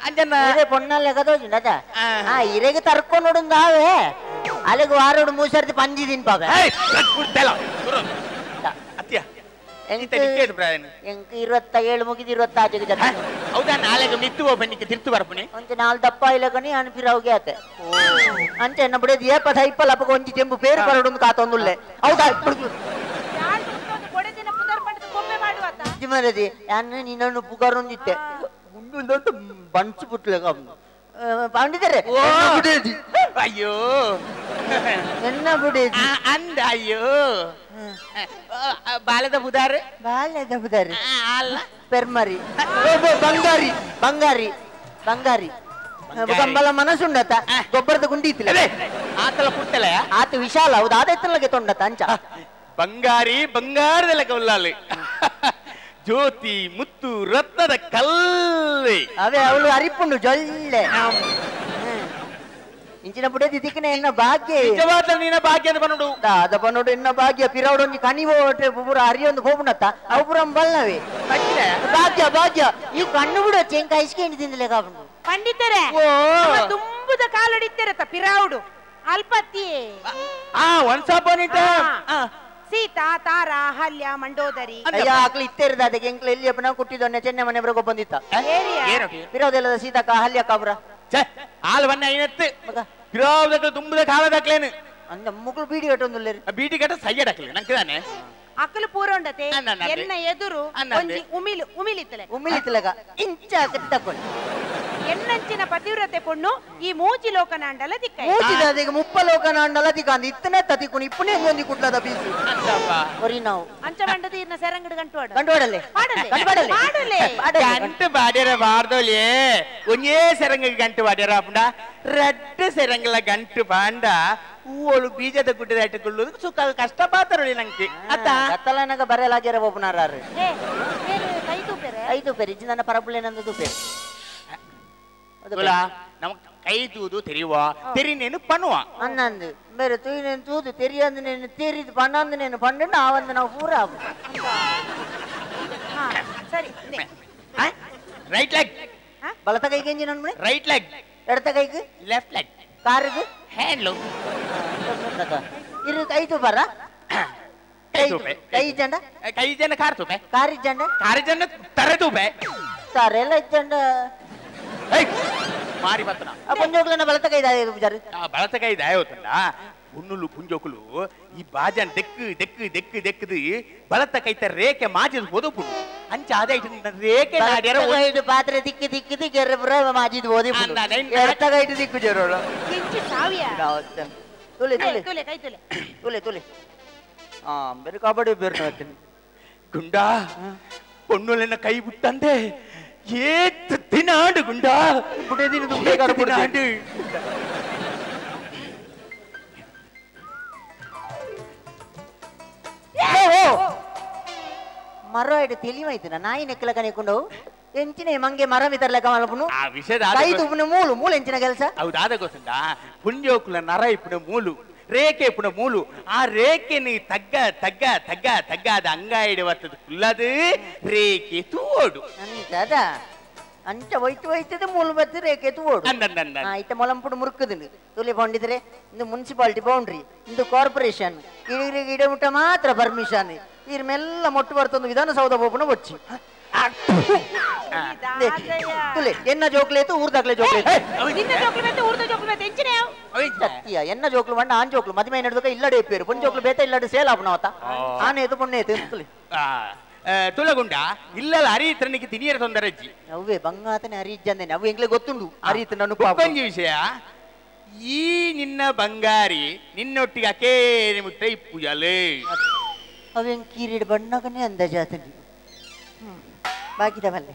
ಅಂಜನ ಇರೆ ಪೊಣ್ಣಲ್ಲ ಕದೋಜಿಂಡದ ಆ ಇರೆಗೆ ತರ್ಕೊಂಡುಂದಾವೆ ಅಲ್ಲಿಗೆ ವಾರೋಡು ಮೂಸರ್ತಿ ಪಂಜಿ ತಿನ್ಪಾವೆ ಅತ್ಯ ಎಂಕ್ 27 ಮುಗಿದು 26 ಜನ ಹೌದಾ ನಾಳೆಗೆ ಮಿತ್ತು ಬನ್ನಿಕ್ಕೆ ತಿರ್ತು ಬರ್ಪುಣಿ ಒಂಚೆ ನಾಲ್ ದಪ್ಪ ಇಲ್ಲಕನಿ ಅನ್ಪಿರವ್ಗೆ ಆತೆ ಅಂಚೆ ಎನ್ನ ಬಿಡೋದು ಏಪ ಸೈಪಲ್ ಅಪ್ಪಗ ಒಂಜಿ ಚೆಂಬು ಪೇರು ಬರಡು ಕಾತೊಂದುಲ್ಲೆ ಹೌದಾ ಮರದಿ ಯಾನ್ ನಿನ್ನನ್ನು ಪುಗಾರೊಂದಿತ್ತೆ ಗುಂಡು ಬನ್ಸು ಪುಟ್ಲೆ ಪಂಡಿತರೆ ಅಯ್ಯೋ ಎನ್ನ ಬಿಡೇದಿ ಅಂದ ಅಯ್ಯೋ ಬಾಲದ ಬುದಾರು ಬಾಲದ ಬುದಾರು ಅಲ್ಲ ಪೆರ್ಮರಿ ಬಂಗಾರಿ ಬಂಗಾರಿ ಬಂಗಾರಿ ಕಂಬಲ ಮನಸ್ಸುಂಡತ ಗೊಬ್ಬರದ ಗುಂಡಿ ಇತ್ತಿಲ್ಲ ಆತಲ ಪುಟ್ಟಲೆ ಆತ ವಿಶಾಲ ಹೌದು ಆದೈತಲಗೆ ತೊಂಡತ ಅಂಚ ಬಂಗಾರಿ ಬಂಗಾರದಲ್ಲ ಕೌಲಾಲಿ ಜ್ಯೋತಿ ಮುತ್ತು ರತ್ನದ ಕಲ್ಲೆ ಅವೇ ಅವಳು ಅರಿಪುಂಡು ಜೊಲ್ಲೆ ಇಂಚಿನ ಬುಡದಿ ದಿಕ್ಕನೆ ಎನ್ನ ಭಾಗ್ಯ ನಿಜವಾದ ನಿನ್ನ ಭಾಗ್ಯ ಅಂತ ಬನ್ನೋಡು ಅದ ಬನ್ನೋಡು ಎನ್ನ ಭಾಗ್ಯ ಪಿರವಡೊಂಜಿ ಕಣಿವೋಟೆ ಪೂರ ಅರಿಯೊಂದು ಹೋಗುಣತ್ತ ಅವು ಪೂರ ಬಲ್ಲವೇ ಭಾಗ್ಯ ಭಾಗ್ಯ ಈ ಕಣ್ಣು ಬಿಡು ಚೆಂಕ ಐಸ್ಕೊಂಡು ತಿಂದಲೆ ಕಾಪುಂಡು ಪಂಡಿತರೇ ತುಂಬುದ ಕಾಲಡಿತ್ತೆರತ ಪಿರಾವುಡು ಅಲ್ಪತ್ತಿ ಆ once upon a time Sita Tara Ahalya Mandodari ಅಯ್ಯ ಆಕ್ಲು ಇತ್ತೆರದ ಅದಕ್ಕೆ ಎಂಕ್ಲ ಎಲ್ಲಿ ಅಪ್ಪನ ಕುಟ್ಟಿದೊನ್ನೆ ಚೆನ್ನೆ ಮನೆ ಬರಗೊ ಬಂದಿತ್ತ ಪಿರವದೆಲ್ಲದ ಸೀತಾಕ ಅಹಲ್ಯ ಕಾಬ್ರ ಆಲ್ ಬನ್ನ ಐನತ್ತು ಪಿರಾವದಕ್ಲು ತುಂಬುದ ಕಾಲದಕ್ಲೇನು ಅಂದ ಮುಗುಳು ಬೀಡಿ ಕಟ್ಟೊಂದುಲ್ಲೇರಿ ಬೀಡಿ ಕಟ್ಟ ಸಯ್ಯಡಕ್ಲೆ ನಂಗೆ ತಾನೆ ಅಕಲು ಪೂರ ಉಂಡತೆ ಎನ್ನ ಎದುರು ಒಂಜಿ ಉಮಿಲು ಉಮಿಲಿತ್ತಲೆ ಉಮಿಲಿತ್ತಲಗ ಇಂಚ ತಕೊಳ್ಳಿ ಎನ್ನಂಚಿನ ಪತಿವ್ರತೆ ಪೊಣ್ಣು ಈ ಮೂಜಿ ಲೋಕನಾಂಡಲ ದಿಕ್ಕ ಮೂಜಿದ ಮುಪ್ಪ ಲೋಕನಾಂಡಲ ದಿಕ್ಕ ಅಂದ ಇತ್ತನೆ ತತಿಕುನಿ ಇಪ್ಪನೇ ಒಂದಿ ಕುಟ್ಲದ ಬೀಸು ಒರಿ ನಾವು ಅಂಚ ಮಂಡದ ಇರ್ನ ಸೆರಂಗಡು ಗಂಟು ಆಡ ಗಂಟು ಆಡಲೆ ಪಾಡಲೆ ಪಾಡಲೆ ಗಂಟು ಬಾಡ್ಯರ ಬಾರ್ದೋಲೆ ಒಂದೇ ಸೆರಂಗ ಗಂಟು ಬಾಡ್ಯರ ಅಪ್ಪಂಡ ರಡ್ಡು ಸೆರಂಗಲ ಗಂಟು ಬಾಂಡ ಹೂವಳು ಬೀಜದ ಗುಡ್ಡದ ಇಟ್ಟುಕೊಳ್ಳುವುದು ಸುಖ ಕಷ್ಟ ಪಾತರೊಳಿ ನಂಗೆ ಅತ್ತ ಕತ್ತಲನಗ ಬರೆಯಲಾಗ್ಯಾರ ಒಬ್ಬನಾರು ಕೈ ತೂಪೆರೆ ಕೈ ತೂಪೆರೆ ಇಜ್ಜಿ ನನ್ನ ಪರಪುಳ್ಳೆ ನಂದು ತೂಪೆರೆ ನಮಕ್ ಕೈ ತೂದು ತೆರಿಯುವ ತೆರಿನೇನು ಪನ್ನುವ ಅನ್ನಂದು ಬೇರೆ ತೂಯಿನೇನು ತೂದು ತೆರಿಯಂದು ನೇನು ತೆರಿದು ಪನ್ನಂದು ನೇನು ಪಂಡು ಆವಂದು ನಾವು ಪೂರ ಆಪು ಸರಿ ರೈಟ್ ಲೆಗ್ ಬಲತ ಕೈಗೆ ಎಂಜಿನ ಅನ್ಮನೆ ರೈಟ್ ಲೆಗ್ ಎಡತ ಕೈಗೆ ಲೆಫ್ಟ್ ಲೆಗ್ ಕಾರಿಗೆ ಹ್ಯಾಂಡ್ಲು ಇರು ಕೈ ತೂಪಾರ ಕೈ ಜಂಡ ಕೈ ಜನ ಕಾರ್ ತೂಪೆ ಕಾರಿ ಜಂಡ ಕಾರಿ ಜಂಡ ತರೆ ತೂಪೆ ತರೆಲ್ಲ ಜಂಡ ಮಾರಿ ಬತ್ತನ ಪುಂಜೋಕ್ಲನ ಬಲತ ಕೈ ದಾಯ ಪೂಜಾರಿ ಆ ಬಲತ ಕೈ ದಾಯೋತಂಡ ಉನ್ನುಲು ಪುಂಜೋಕುಲು ಈ ಬಾಜನ್ ದೆಕ್ಕು ದೆಕ್ಕು ದೆಕ್ಕು ದೆಕ್ಕದು ಬಲತ ಕೈತ ರೇಖೆ ಮಾಜಿದ ಓದೋಪುಂಡು ಅಂಚ ಆದಾಯ್ತು ರೇಖೆ ನಾಡ್ಯಾರ ಕೈಡು ಪಾತ್ರೆ ದಿಕ್ಕು ದಿಕ್ಕದು ಗೆರ್ರೆ ಪುರ ಮಾಜಿದ ಓದಿ ಎಡತ ಕೈಟು ದಿಕ್ಕು ಜರೋಳು ಕೆಂಚಿ ಸಾವಿಯ ತುಲೆ ತುಲೆ ತುಲೆ ಕೈ ತುಲೆ ತುಲೆ ತುಲೆ ಆ ಬೇರೆ ಕಬಡ್ಡಿ ಬೇರೆ ನೋಡ್ತೀನಿ ಗುಂಡಾ ಪೊನ್ನುಲೆನ ಕೈ ಬಿಟ್ಟಂದೆ ಏತ್ ದಿನಾಡು ಗುಂಡಾ ದಿನಾಡು ಮರ ಇಡು ತಿಳಿವಾಯ್ತು ನಾಯಿ ನೆಕ್ಕಲ ಕನೆಕೊಂಡು ಎಂಚಿನ ಮಂಗೆ ಮರ ಮಿತರ್ಲಕ ಮಲಪುನು ಆ ವಿಷಯದ ಕೈ ತುಪ್ಪುನ ಮೂಲು ಮೂಲು ಎಂಚಿನ ಕೆಲಸ ಹೌದಾದ ಗೊತ್ತುಂಡ ಪುಂಜೋಕುಲ ನರ ಇಪ್ಪುನ ಮೂಲು ರೇಖೆ ಇಪ್ಪುನ ಮೂಲು ಆ ರೇಖೆని ತಗ್ಗ ತಗ್ಗ ತಗ್ಗ ತಗ್ಗ ಅದು ಅಂಗಾಯಿಡು ಬರ್ತದೆ ಕುಲ್ಲದು ರೇಖೆ ತೂಡು ಅಂಚದ ಅಂಚ ಒಯ್ತು ಒಯ್ತದ ಮೂಲು ಬತ್ತು ರೇಖೆ ತೂಡು ಇತ್ತ ಮೊಲಂಪುಡು ಮುರುಕುದು ತುಲಿ ಬೌಂಡಿದ್ರೆ ಇಂದು ಮುನ್ಸಿಪಾಲಿಟಿ ಬೌಂಡ್ರಿ ಇಂದು ಕಾರ್ಪೊರೇಷನ್ ಇಡೀ ಇಡಮುಟ್ಟ ಮಾತ್ರ ಪರ್ಮಿಷನ್ ಇರ್ ಮೆಲ್ಲ ಮೊಟ್ಟು ಬರ್ತೊಂದು ವಿಧಾನಸೌಧ ಬೋಪುನ ಬೊಚ್ಚಿ ತುಲೆ ಎನ್ನ ಜೋಕ್ಲೇತು ಊರ್ದಾಗ್ಲೆ ಜೋಕ್ಲೇತು ಸತ್ಯ ಎನ್ನ ಜೋಕ್ಲು ಬಂಡ ಆನ್ ಜೋಕ್ಲು ಮದುವೆ ನಡುಕ ಇಲ್ಲಡೆ ಪೇರು ಪೊನ್ ಜೋಕ್ಲು ಬೇತ ಇಲ್ಲಡೆ ಸೇಲ್ ಆಪನವತ ಆನೇತು ಪೊಣ್ಣೇತು ತುಲೆ ತುಲಗುಂಡ ಇಲ್ಲಲ್ಲ ಅರಿತ್ರನಿಗೆ ತಿನಿಯರ ತೊಂದರೆ ಅಜ್ಜಿ ಅವೇ ಬಂಗಾತನೆ ಅರಿಜ್ಜಂದೇನೆ ಅವು ಎಂಗ್ಲೆ ಗೊತ್ತುಂಡು ಅರಿತ ನಾನು ಒಂಜಿ ವಿಷಯ ಈ ನಿನ್ನ ಬಂಗಾರಿ ನಿನ್ನೊಟ್ಟಿಗೆ ಅಕೇರಿ ಮುಟ್ಟ ಇಪ್ಪುಜಾಲೆ ಅವೇನ್ ಕೀರಿಡ್ ಬಣ್ಣಗನೇ ಅಂದಾಜಾತನಿ ಬಾಕಿದವಲ್ಲೇ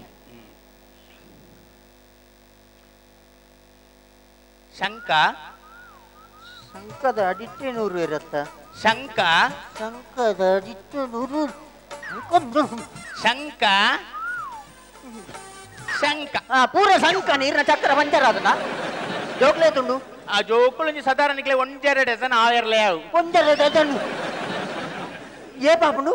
ಶಂಕ ಶಂಕದ ಅಡಿಟ್ಟೆ ನೂರು ಇರತ್ತ ಶಂಕ ಶಂಕದ ಅಡಿಟ್ಟೆ ನೂರು ಶಂಕ ಶಂಕ ಪೂರ ಶಂಕ ನೀರಿನ ಚಕ್ರ ಪಂಚರ್ ಅದನ್ನ ಜೋಕ್ಲೆ ತುಂಡು ಆ ಜೋಕುಳು ಸಾಧಾರಣ ಒಂಜೆರಡು ಡಜನ್ ಆಯರ್ಲೆ ಒಂಜೆರಡು ಡಜನ್ ಏ ಪಾಪುಂಡು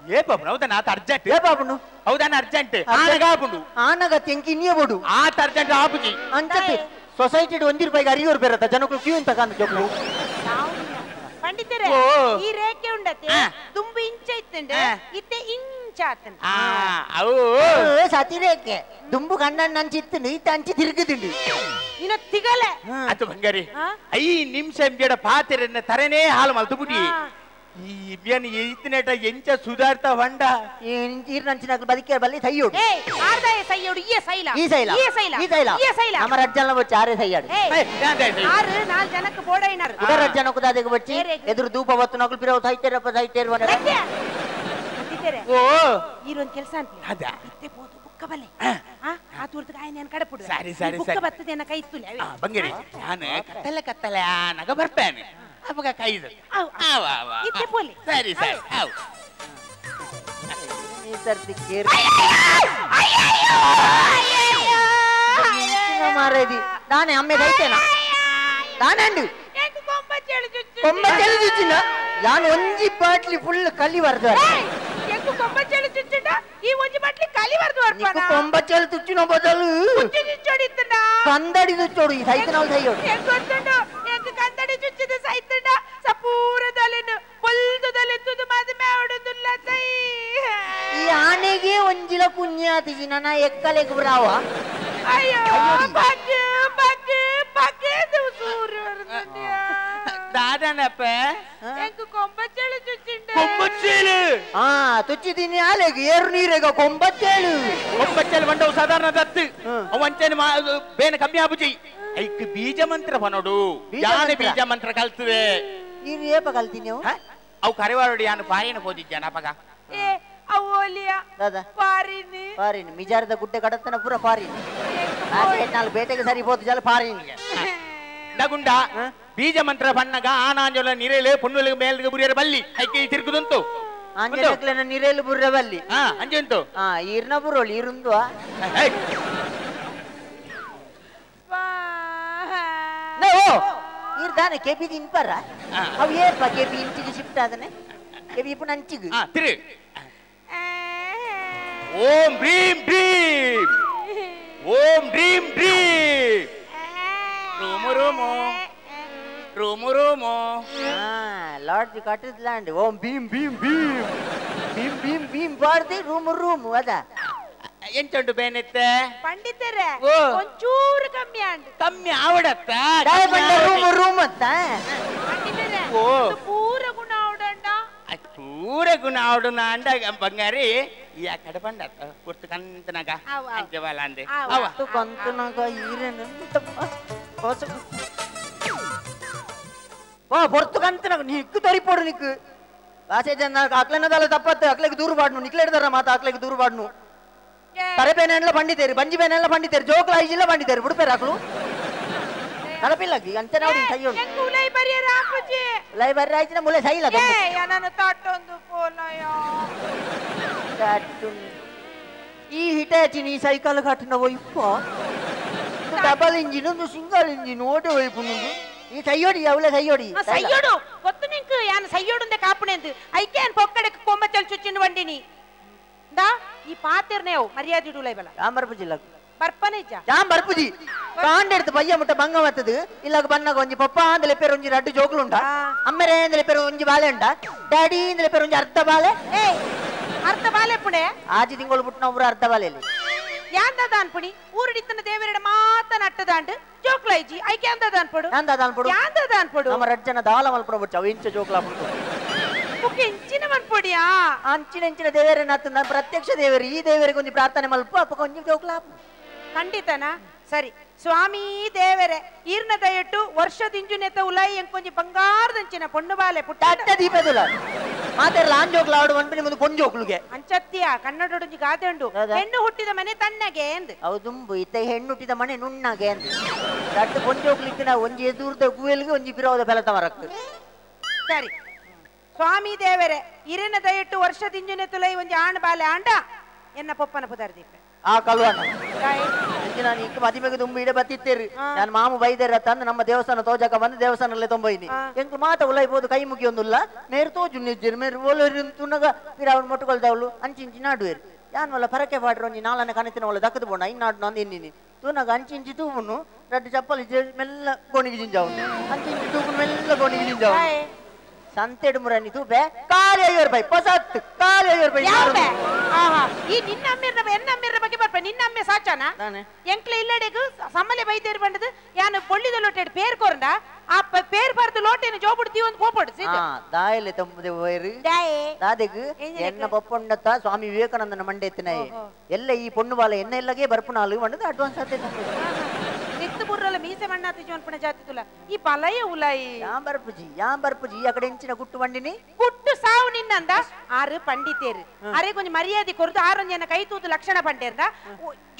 ఏ బాబు ಹೌದಾ ಆತ ಅರ್ಜೆಂಟ್ ఏ ಬಾಬುನು ಹೌದಾನ ಅರ್ಜೆಂಟ್ ಆನಗ ಆಪುಂಡು ಆನಗ ತೆಂಕಿ ಇನ್ನೇ ಬೋಡು ಆತ ಅರ್ಜೆಂಟ್ ಆಪುಜಿ ಅಂಚತೆ ಸೊಸೈಟಿ ಒಂಜಿ ರೂಪಾಯಿಗೆ ಅರಿಯೋರು ಬೇರತ್ತ ಜನಕ್ಕೂ ಕ್ಯೂ ಅಂತ ಕಾಂದು ಜೋಕ್ಲು ಪಂಡಿತರೇ ಈ ರೇಖೆ ಉಂಡತೆ ದುಂಬು ಇಂಚ ಇತ್ತಂಡೆ ಇತ್ತೆ ಇಂಚ ಆತಂಡೆ ಅವು ಸತಿ ರೇಖೆ ದುಂಬು ಕಣ್ಣಣ್ಣ ಅಂಚಿತ್ತು ಇತ್ತ ಅಂಚಿ ತಿರುಗುದುಂಡು ಇನ್ನ ತಿಗಲೆ ಅದು ಬಂಗಾರಿ 5 ನಿಮಿಷ ಇಂಬೇಡ ಪಾತಿರನ್ನ ತರನೇ ಹಾಲು ಮಲ್ತು ಬುಡಿ ಈ ಇಬ್ಯನ್ ಇತ್ತನೇಟ ಎಂಚ ಸುಧಾರ್ತ వంಡ ಈರ್ನಂಚಿನ ಬದಿಕೆ ಬಲ್ಲಿ ಸೈಯೋಡು ಏಯ್ ಆರ್ದಾಯ ಸೈಯೋಡು ಈ ಸೈಲ ಈ ಸೈಲ ಈ ಸೈಲ ಈ ಸೈಲ ಈ ಸೈಲ ನಮ್ಮ ರಜ್ಜನ ಬಚ್ಚಿ ಆರೇ ಸೈಯಾಡು ಆರು ನಾಲ್ ಜನಕ್ಕೆ ಬೋಡೈನಾರು ಉಡ ರಜ್ಜನ ಕುದಾದೆಗೆ ಬಚ್ಚಿ ಎದುರು ಧೂಪ ಬತ್ತು ನಕಲು ಪಿರವು ಸೈತೇರಪ್ಪ ಸೈತೇರು ಓ ಈರೊಂದು ಕೆಲಸ ಅಂತ ಅದ ಇತ್ತೆ ಪೋದು ಬುಕ್ಕ ಬಲೆ ಆ ತೂರ್ತಕ್ಕೆ ಆಯನ ನಾನು ಕಡಪುಡು ಸರಿ ಸರಿ ಬುಕ್ಕ ಬತ್ತದೆ ಎನ್ನ ಕೈ ಇತ್ತುಲೆ ಬಂಗಿರಿ ನಾನು ಕತ್ತಲೆ ಕತ್ತಲೆ ನಗ ಬರ್ಪೇನೆ ಅವಾಗ ಕೈದು ಇತ್ತೆ ಪೋಲಿ ಸರಿ ಸರಿ ಅವು ಈ ಸರ್ತಿ ಕೇರ್ ಮಾರೇದಿ ನಾನೇ ಅಮ್ಮೆ ದೈತೇನ ನಾನಂಡು ಕೊಂಬ ಚೆಳು ಚುಚ್ಚಿನ ಯಾನ್ ಒಂಜಿ ಬಾಟ್ಲಿ ಫುಲ್ ಕಲಿ ವರ್ದು ಕೊಂಬ ಚೆಳು ಚುಚ್ಚಿಂಡ ಈ ಒಂಜಿ ಬಾಟ್ಲಿ ಕಲಿ ವರ್ದು ನಿಕ್ಕು ಕೊಂಬ ಚೆಳು ತುಚ್ಚಿನ ಬದಲು ಕಂದಡಿ ತುಚ್ಚೋಡು ಈ ಸೈತನವಳು ಸೈಯೋಡು ಗೊತ್ತುಂಡು ಕಂದಡಿ ಚುಚ್ಚಿದ ಸೈತಂಡ ಸಪೂರದಲೆನು ಬೊಲ್ದುದಲೆ ತುದು ಮಾದಮೆ ಆಡುದುಲ್ಲ ಸೈ ಈ ಆನೆಗೆ ಒಂಜಿಲ ಪುಣ್ಯಾತಿಜಿ ನನ್ನ ಎಕ್ಕಲೆಗೆ ಬ್ರಾವ ಅಯ್ಯೋ ಬಗ್ ಬಗ್ ಬಗ್ ಸೂರು ದಾದನಪ್ಪ ಎಂಕು ಕೊಂಬಚ್ಚೇಳು ಚುಚ್ಚಿಂಡ ಕೊಂಬಚ್ಚೇಳು ಆ ತುಚ್ಚಿದೀನಿ ಆಲೆಗೆ ಏರು ನೀರೇಗ ಕೊಂಬಚ್ಚೇಳು ಕೊಂಬಚ್ಚೇಳು ಬಂಡವು ಸಾಧಾರಣ ದತ್ತು ಅವಂಚನೆ ಬೇನೆ ಕಮ್ಮಿ ಆಪುಜಿ ಐಕ್ ಬೀಜ ಮಂತ್ರ ಬನೋಡು ಯಾನೆ ಬೀಜ ಮಂತ್ರ ಕಲ್ತದೆ ನೀನು ಏಪ ಕಲ್ತೀನಿ ಅವು ಕರೆವಾರೋಡಿ ಯಾನು ಫಾರಿನ್ ಹೋದಿದ್ದಾನ ಅಪಗ ಏ ಅವೋಲಿಯ ದಾದಾ ಫಾರಿನ್ ಫಾರಿನ್ ಮಿಜಾರದ ಗುಡ್ಡೆ ಕಡತನ ಪೂರ ಫಾರಿನ್ ನಾಲ್ ಬೇಟೆಗೆ ಸರಿ ಹೋದ ಜಲ ಫಾರಿನ್ ನಗುಂಡ ಬೀಜ ಮಂತ್ರ ಬಣ್ಣಗ ಆನಾಂಜಲ ನಿರೇಲೆ ಪೊನ್ನುಲಿಗೆ ಮೇಲ್ಗೆ ಬುರಿಯರ ಬಲ್ಲಿ ಐಕೆ ತಿರುಗುದುಂಟು ಆಂಜನಕ್ಲೆನ ನಿರೇಲು ಬುರ್ರ ಬಲ್ಲಿ ಅಂಜುಂಟು ಈರ್ನ ಬುರೋಳಿ ಈರುಂದು ಈರ್ ದಾನೆ ಕೆಪಿ ತಿನ್ಪರ ಅವು ಏರ್ಪ ಕೆಪಿ ಇಂಚಿಗೆ ಶಿಫ್ಟ್ ಆದನೆ ಕೆಪಿ ಇಪ್ಪು ನಂಚಿಗೆ ತಿರು ಓಂ ಭ್ರೀಂ ಭ್ರೀಂ ಓಂ ಡ್ರೀಂ dream room room room room lodge ಕಟ್ಟಿದ್ಲಾಂಡ್ ಓಂ ಭೀಮ್ ಭೀಮ್ ಭೀಮ್ ಭೀಮ್ ಭೀಮ್ ಭೀಮ್ ಬಾರ್ದಿ ರೂಮು ರೂಮು ಅದ ಎಂಚುಂಟು ಬೇನೆತ್ತೆ ಪಂಡಿತರೇ ಒಂಚೂರು ಕಮ್ಮಿ ಆಂಡ್ ಕಮ್ಮಿ ಆವಡತ್ತ ರೂಮು ರೂಮ್ ಅತ್ತ ಪಂಡಿತರೇ ಪೂರ ಗುಣ ಆವಡಂಡ ಪೂರ ಗುಣ ಆವಡುನ ಅಂಡ ಬಂಗಾರಿ ಈ ಆ ಕಡೆ ಬಂಡತ್ತ ಪುರ್ತು ಕಂತನಾಗ ಅಂಜವಾಲ ಅಂದೆ ಕಂತನಾಗ ಈರೇನು ಓ ಪೊರ್ತು ಕಂತನಾಗ ನಿಕ್ಕು ತರಿಪೋಡು ನಿಕ್ಕು ಆಸೆ ಜನ ಅಕ್ಲೆನದಲ್ಲ ತಪ್ಪತ್ತು ಅಕ್ಲೆಗೆ ದೂರು ಬಾಡ್ನು ನಿಕ್ಲೆಡ್ದಾರ ಮಾತ ಅಕ್ಲೆಗೆ ದೂರು ಬಾಡ್ನು ತರಬೇನೆಲ್ಲ ಬಂಡಿತೇರಿ ಬಂಜಿ ಬೇನೆಲ್ಲ ಬಂಡಿತೇರಿ ಜೋಕ್ಲ ಐಜಿಲ್ಲ ಬಂಡಿತೇರಿ ಬಿಡ್ಪೇರು ಅಕ್ಲು ನಡಪಿಲ್ಲ ಅಂತೆ ನೋಡಿ ಸೈಯೋಡು ಲೈ ಬರ್ರಿ ಆಯ್ತಿನ ಮುಲೆ ಸೈಲ ಈ ಹಿಟಾಚಿ ನೀ ಸೈಕಲ್ ಕಟ್ಟಿನ ಒಯ್ಪ ಡಬಲ್ ಇಂಜಿನ್ ಒಂದು ಸಿಂಗಲ್ ಇಂಜಿನ್ ಓಟೆ ಒಯ್ಪು ಈ ಸೈಯೋಡಿ ಅವಳೆ ಸೈಯೋಡಿ ಸೈಯೋಡು ಗೊತ್ತು ನಿಂಕು ಯಾನ್ ಸೈಯೋಡುಂದೆ ಕಾಪುಣೆಂದು ಐಕೆ ಯಾನ್ ಪೊಕ್ಕಡೆ ಕೊಂಬ ಚಲ್ ಚುಚ್ಚಿನ ವಂಡಿನಿ ದಾ ಈ ಪಾತಿರ್ನೇವು ಮರ್ಯಾದೆ ಇಡುಲೈ ಬಲ ಯಾನ್ ಬರ್ಪುಜಿ ಇಲ್ಲ ಬರ್ಪನೆ ಇಜ್ಜ ಯಾನ್ ಬರ್ಪುಜಿ ಕಾಂಡೆಡ್ತು ಬಯ್ಯ ಮುಟ್ಟ ಬಂಗ ಮತ್ತದು ಇಲ್ಲಾಗ ಬನ್ನಾಗ ಒಂಜಿ ಪಪ್ಪ ಅಂದಲೆ ಪೇರು ಒಂಜಿ ರಡ್ಡು ಜೋಕ್ಲು ಉಂಡ ಅಮ್ಮರೇ ಅಂದಲೆ ಪೇರು ಒಂಜಿ ಬಾಲೆ ಉಂಡ ಡ್ಯಾಡಿ ಅಂದಲೆ ಪೇರು ಒಂಜಿ ಅರ್ಧ ಬಾಲೆ ಏಯ್ ಅರ್ಧ ಬಾಲೆ ಪುಣೆ ಆಜಿ ತಿಂಗಳು ಬಿಟ್ಟು ನಾವು ಅರ್ಧ ಬಾಲೆಯಲ್ಲಿ ಯಾಂದದ ಅನ್ಪುಣಿ ಊರುಡಿತ್ತನ ದೇವರಡ ಮಾತ ನಟ್ಟದಾಂಡು ಜೋಕ್ಲೈಜಿ ಐಕೆ ಅಂದದ ಅನ್ಪಡು ಯಾಂದದ ಅನ್ಪಡು ಯಾಂದದ ಅನ್ಪಡು ನಮ್ಮ ರಡ್ಜನ ದಾಲ ಮಲ್ಪಡ ಬುಚ್ಚ ಅವು ಇಂಚ ಜೋಕ್ಲ ಅನ್ಪಡು ಬುಕ್ ಇಂಚಿನ ಮನ್ಪುಡಿಯಾ ಅಂಚಿನ ಇಂಚಿನ ದೇವರೇ ನತ್ತು ಪ್ರತ್ಯಕ್ಷ ದೇವರು ಈ ದೇವರಿಗೆ ಒಂಜಿ ಪ್ರಾರ್ಥನೆ ಮಲ್ಪ ಅಪ್ಪ ಕೊಂಚ ಜೋಕ್ಲ ಖಂಡಿತನಾ ಸರಿ ಸ್ವಾಮಿ ದೇವರೇ ಈರ್ನ ದಯಟ್ಟು ವರ್ಷದಿಂಜುನೆತ ಉಲಾಯಿ ಎಂಕೊಂಜಿ ಬಂಗಾರದಂಚಿನ ಪೊಣ್ಣು ಬಾಲೆ ಪುಟ್ಟ ದೀಪದುಲ ಮಾತಾಡಲ್ಲ ಆಂಜೋಕ್ಲ ಆಡು ಮನ್ಪಿನ ಮುಂದೆ ಪೊಂಜೋಕ್ಲುಗೆ ಅಂಚತ್ತಿಯ ಕನ್ನಡೊಡೊಂಜಿ ಗಾದೆ ಉಂಡು ಹೆಣ್ಣು ಹುಟ್ಟಿದ ಮನೆ ತಣ್ಣಗೆ ಎಂದು ಹೌದುಂಬು ಇತ್ತ ಹೆಣ್ಣು ಹುಟ್ಟಿದ ಮನೆ ನುಣ್ಣಗೆ ಎಂದು ದಟ್ಟ ಪೊಂಜೋಕ್ಲಿಕ್ಕೆ ನಾವು ಒಂಜಿ ಎದುರ್ದ ಗುವೆಲ್ಗೆ ಒಂಜಿ ಬಿರೋದ ಬೆಲತ ಮರಕ್ ಸರಿ ಸ್ವಾಮಿ ದೇವರೇ ಇರಿನ ದಯಟ್ಟು ವರ್ಷದಿಂಜುನೆ ತುಲೈ ಒಂಜಿ ಆಣ್ ಬಾಲೆ ಆಂಡ ಎನ್ನ ಪೊಪ್ಪನ ಪುದರ್ ದೀಪ ಆ ಕಲ್ವನ ನಾನು ಇಂಕ ಮದಿಮೆಗೆ ತುಂಬಿ ಇಡೆ ಬತ್ತಿತ್ತೇರು ನಾನು ಮಾಮು ಬೈದೇರ ತಂದು ನಮ್ಮ ದೇವಸ್ಥಾನ ತೋಜಕ ಬಂದು ದೇವಸ್ಥಾನಲ್ಲೇ ತೊಂಬೈನಿ ಎಂಕ್ ಮಾತ ಉಲೈಬೋದು ಕೈ ಮುಗಿಯೊಂದುಲ್ಲ ಮೇರು ತೋಜು ನಿಜ್ಜೇರು ಮೇರು ಓಲೋರು ತುನಗ ಪಿರ ಅವನು ಮೊಟ್ಟುಕೊಳ್ದವಳು ಅಂಚಿಂಚಿ ನಾಡುವೇರು ಯಾನ್ ಪರಕೆ ಪಾಡ್ರು ಒಂಜಿ ನಾಲನೆ ಕಣತಿನ ಒಳ್ಳೆ ದಕ್ಕದು ಬೋಣ ಇನ್ನಾಡು ನಂದು ಎನ್ನಿನಿ ತೂನಾಗ ಅಂಚಿಂಚಿ ತೂಪುನು ರಡ್ಡು ಚಪ್ಪಲಿ ಮೆಲ್ಲ ಗೋಣಿಗೆ ಜಿಂಜಾವು ಅಂಚಿಂಚಿ ತೂಪುನು ಮೆಲ್ಲ ಗೋಣಿಗೆ ಜಿಂಜಾವು ಸಂತೆಡು ಮುರನಿ ತೂಪೆ ಕಾಲಿ 50 ರೂಪಾಯಿ ಪೊಸತ್ತು ಕಾಲಿ 50 ರೂಪಾಯಿ ಈ ನಿನ್ನ ಅಮ್ಮಿರ್ನ ಎನ್ನ ಅಮ್ಮಿರ್ನ ಬಗ್ಗೆ ಬರ್ಪ ನಿನ್ನ ಅಮ್ಮೆ ಸಾಚಾನ ಎಂಕ್ಲೆ ಇಲ್ಲಡೆಗು ಸಮ್ಮಲೆ ಬೈತೇರು ಬಂಡದು ಯಾನು ಪೊಳ್ಳಿದ ಲೋಟೆಡ್ ಪೇರ್ ಕೊರಂಡ ಆ ಪೇರ್ ಬರ್ದು ಲೋಟೆನ ಜೋಬುಡ್ತಿ ಒಂದು ಪೋಪಡು ದಾಯಲೆ ತಮ್ಮದೆ ವೈರು ದಾದೆಗು ಎನ್ನ ಪಪ್ಪೊಂಡತ್ತ ಸ್ವಾಮಿ ವಿವೇಕಾನಂದನ ಮಂಡೆ ಎತ್ತಿನಾಯಿ ಎಲ್ಲ ಈ ಪೊಣ್ಣು ಬಾಲ ಎನ್ನ ಎಲ್ಲಗೆ ಬರ್ಪುನಾಲು ಬಂಡದು ಅಡ್ವಾನ್ಸ್ ಆತೆ ನಿತ್ತು ಬುರ್ರಲ ಮೀಸೆ ಮಣ್ಣಾತಿ ಜೋನ್ಪಣ ಜಾತಿ ತುಲ ಈ ಪಲಯ ಉಲಾಯಿ ಯಾಂ ಬರ್ಪುಜಿ ಅಕಡೆ ಎಂಚಿನ ಗುಟ್ಟು ಬಂಡಿನಿ ಗುಟ್ಟು ಸಾವು ನಿನ್ನಂದ ಆರು ಪಂಡಿತೇರು ಅರೆ ಕೊಂಚ ಮರ್ಯಾದೆ ಕೊರದು ಆರೊಂಜನ ಜನ ಕೈ ತೂತು ಲಕ್ಷಣ ಪಂಡೇರ್ದ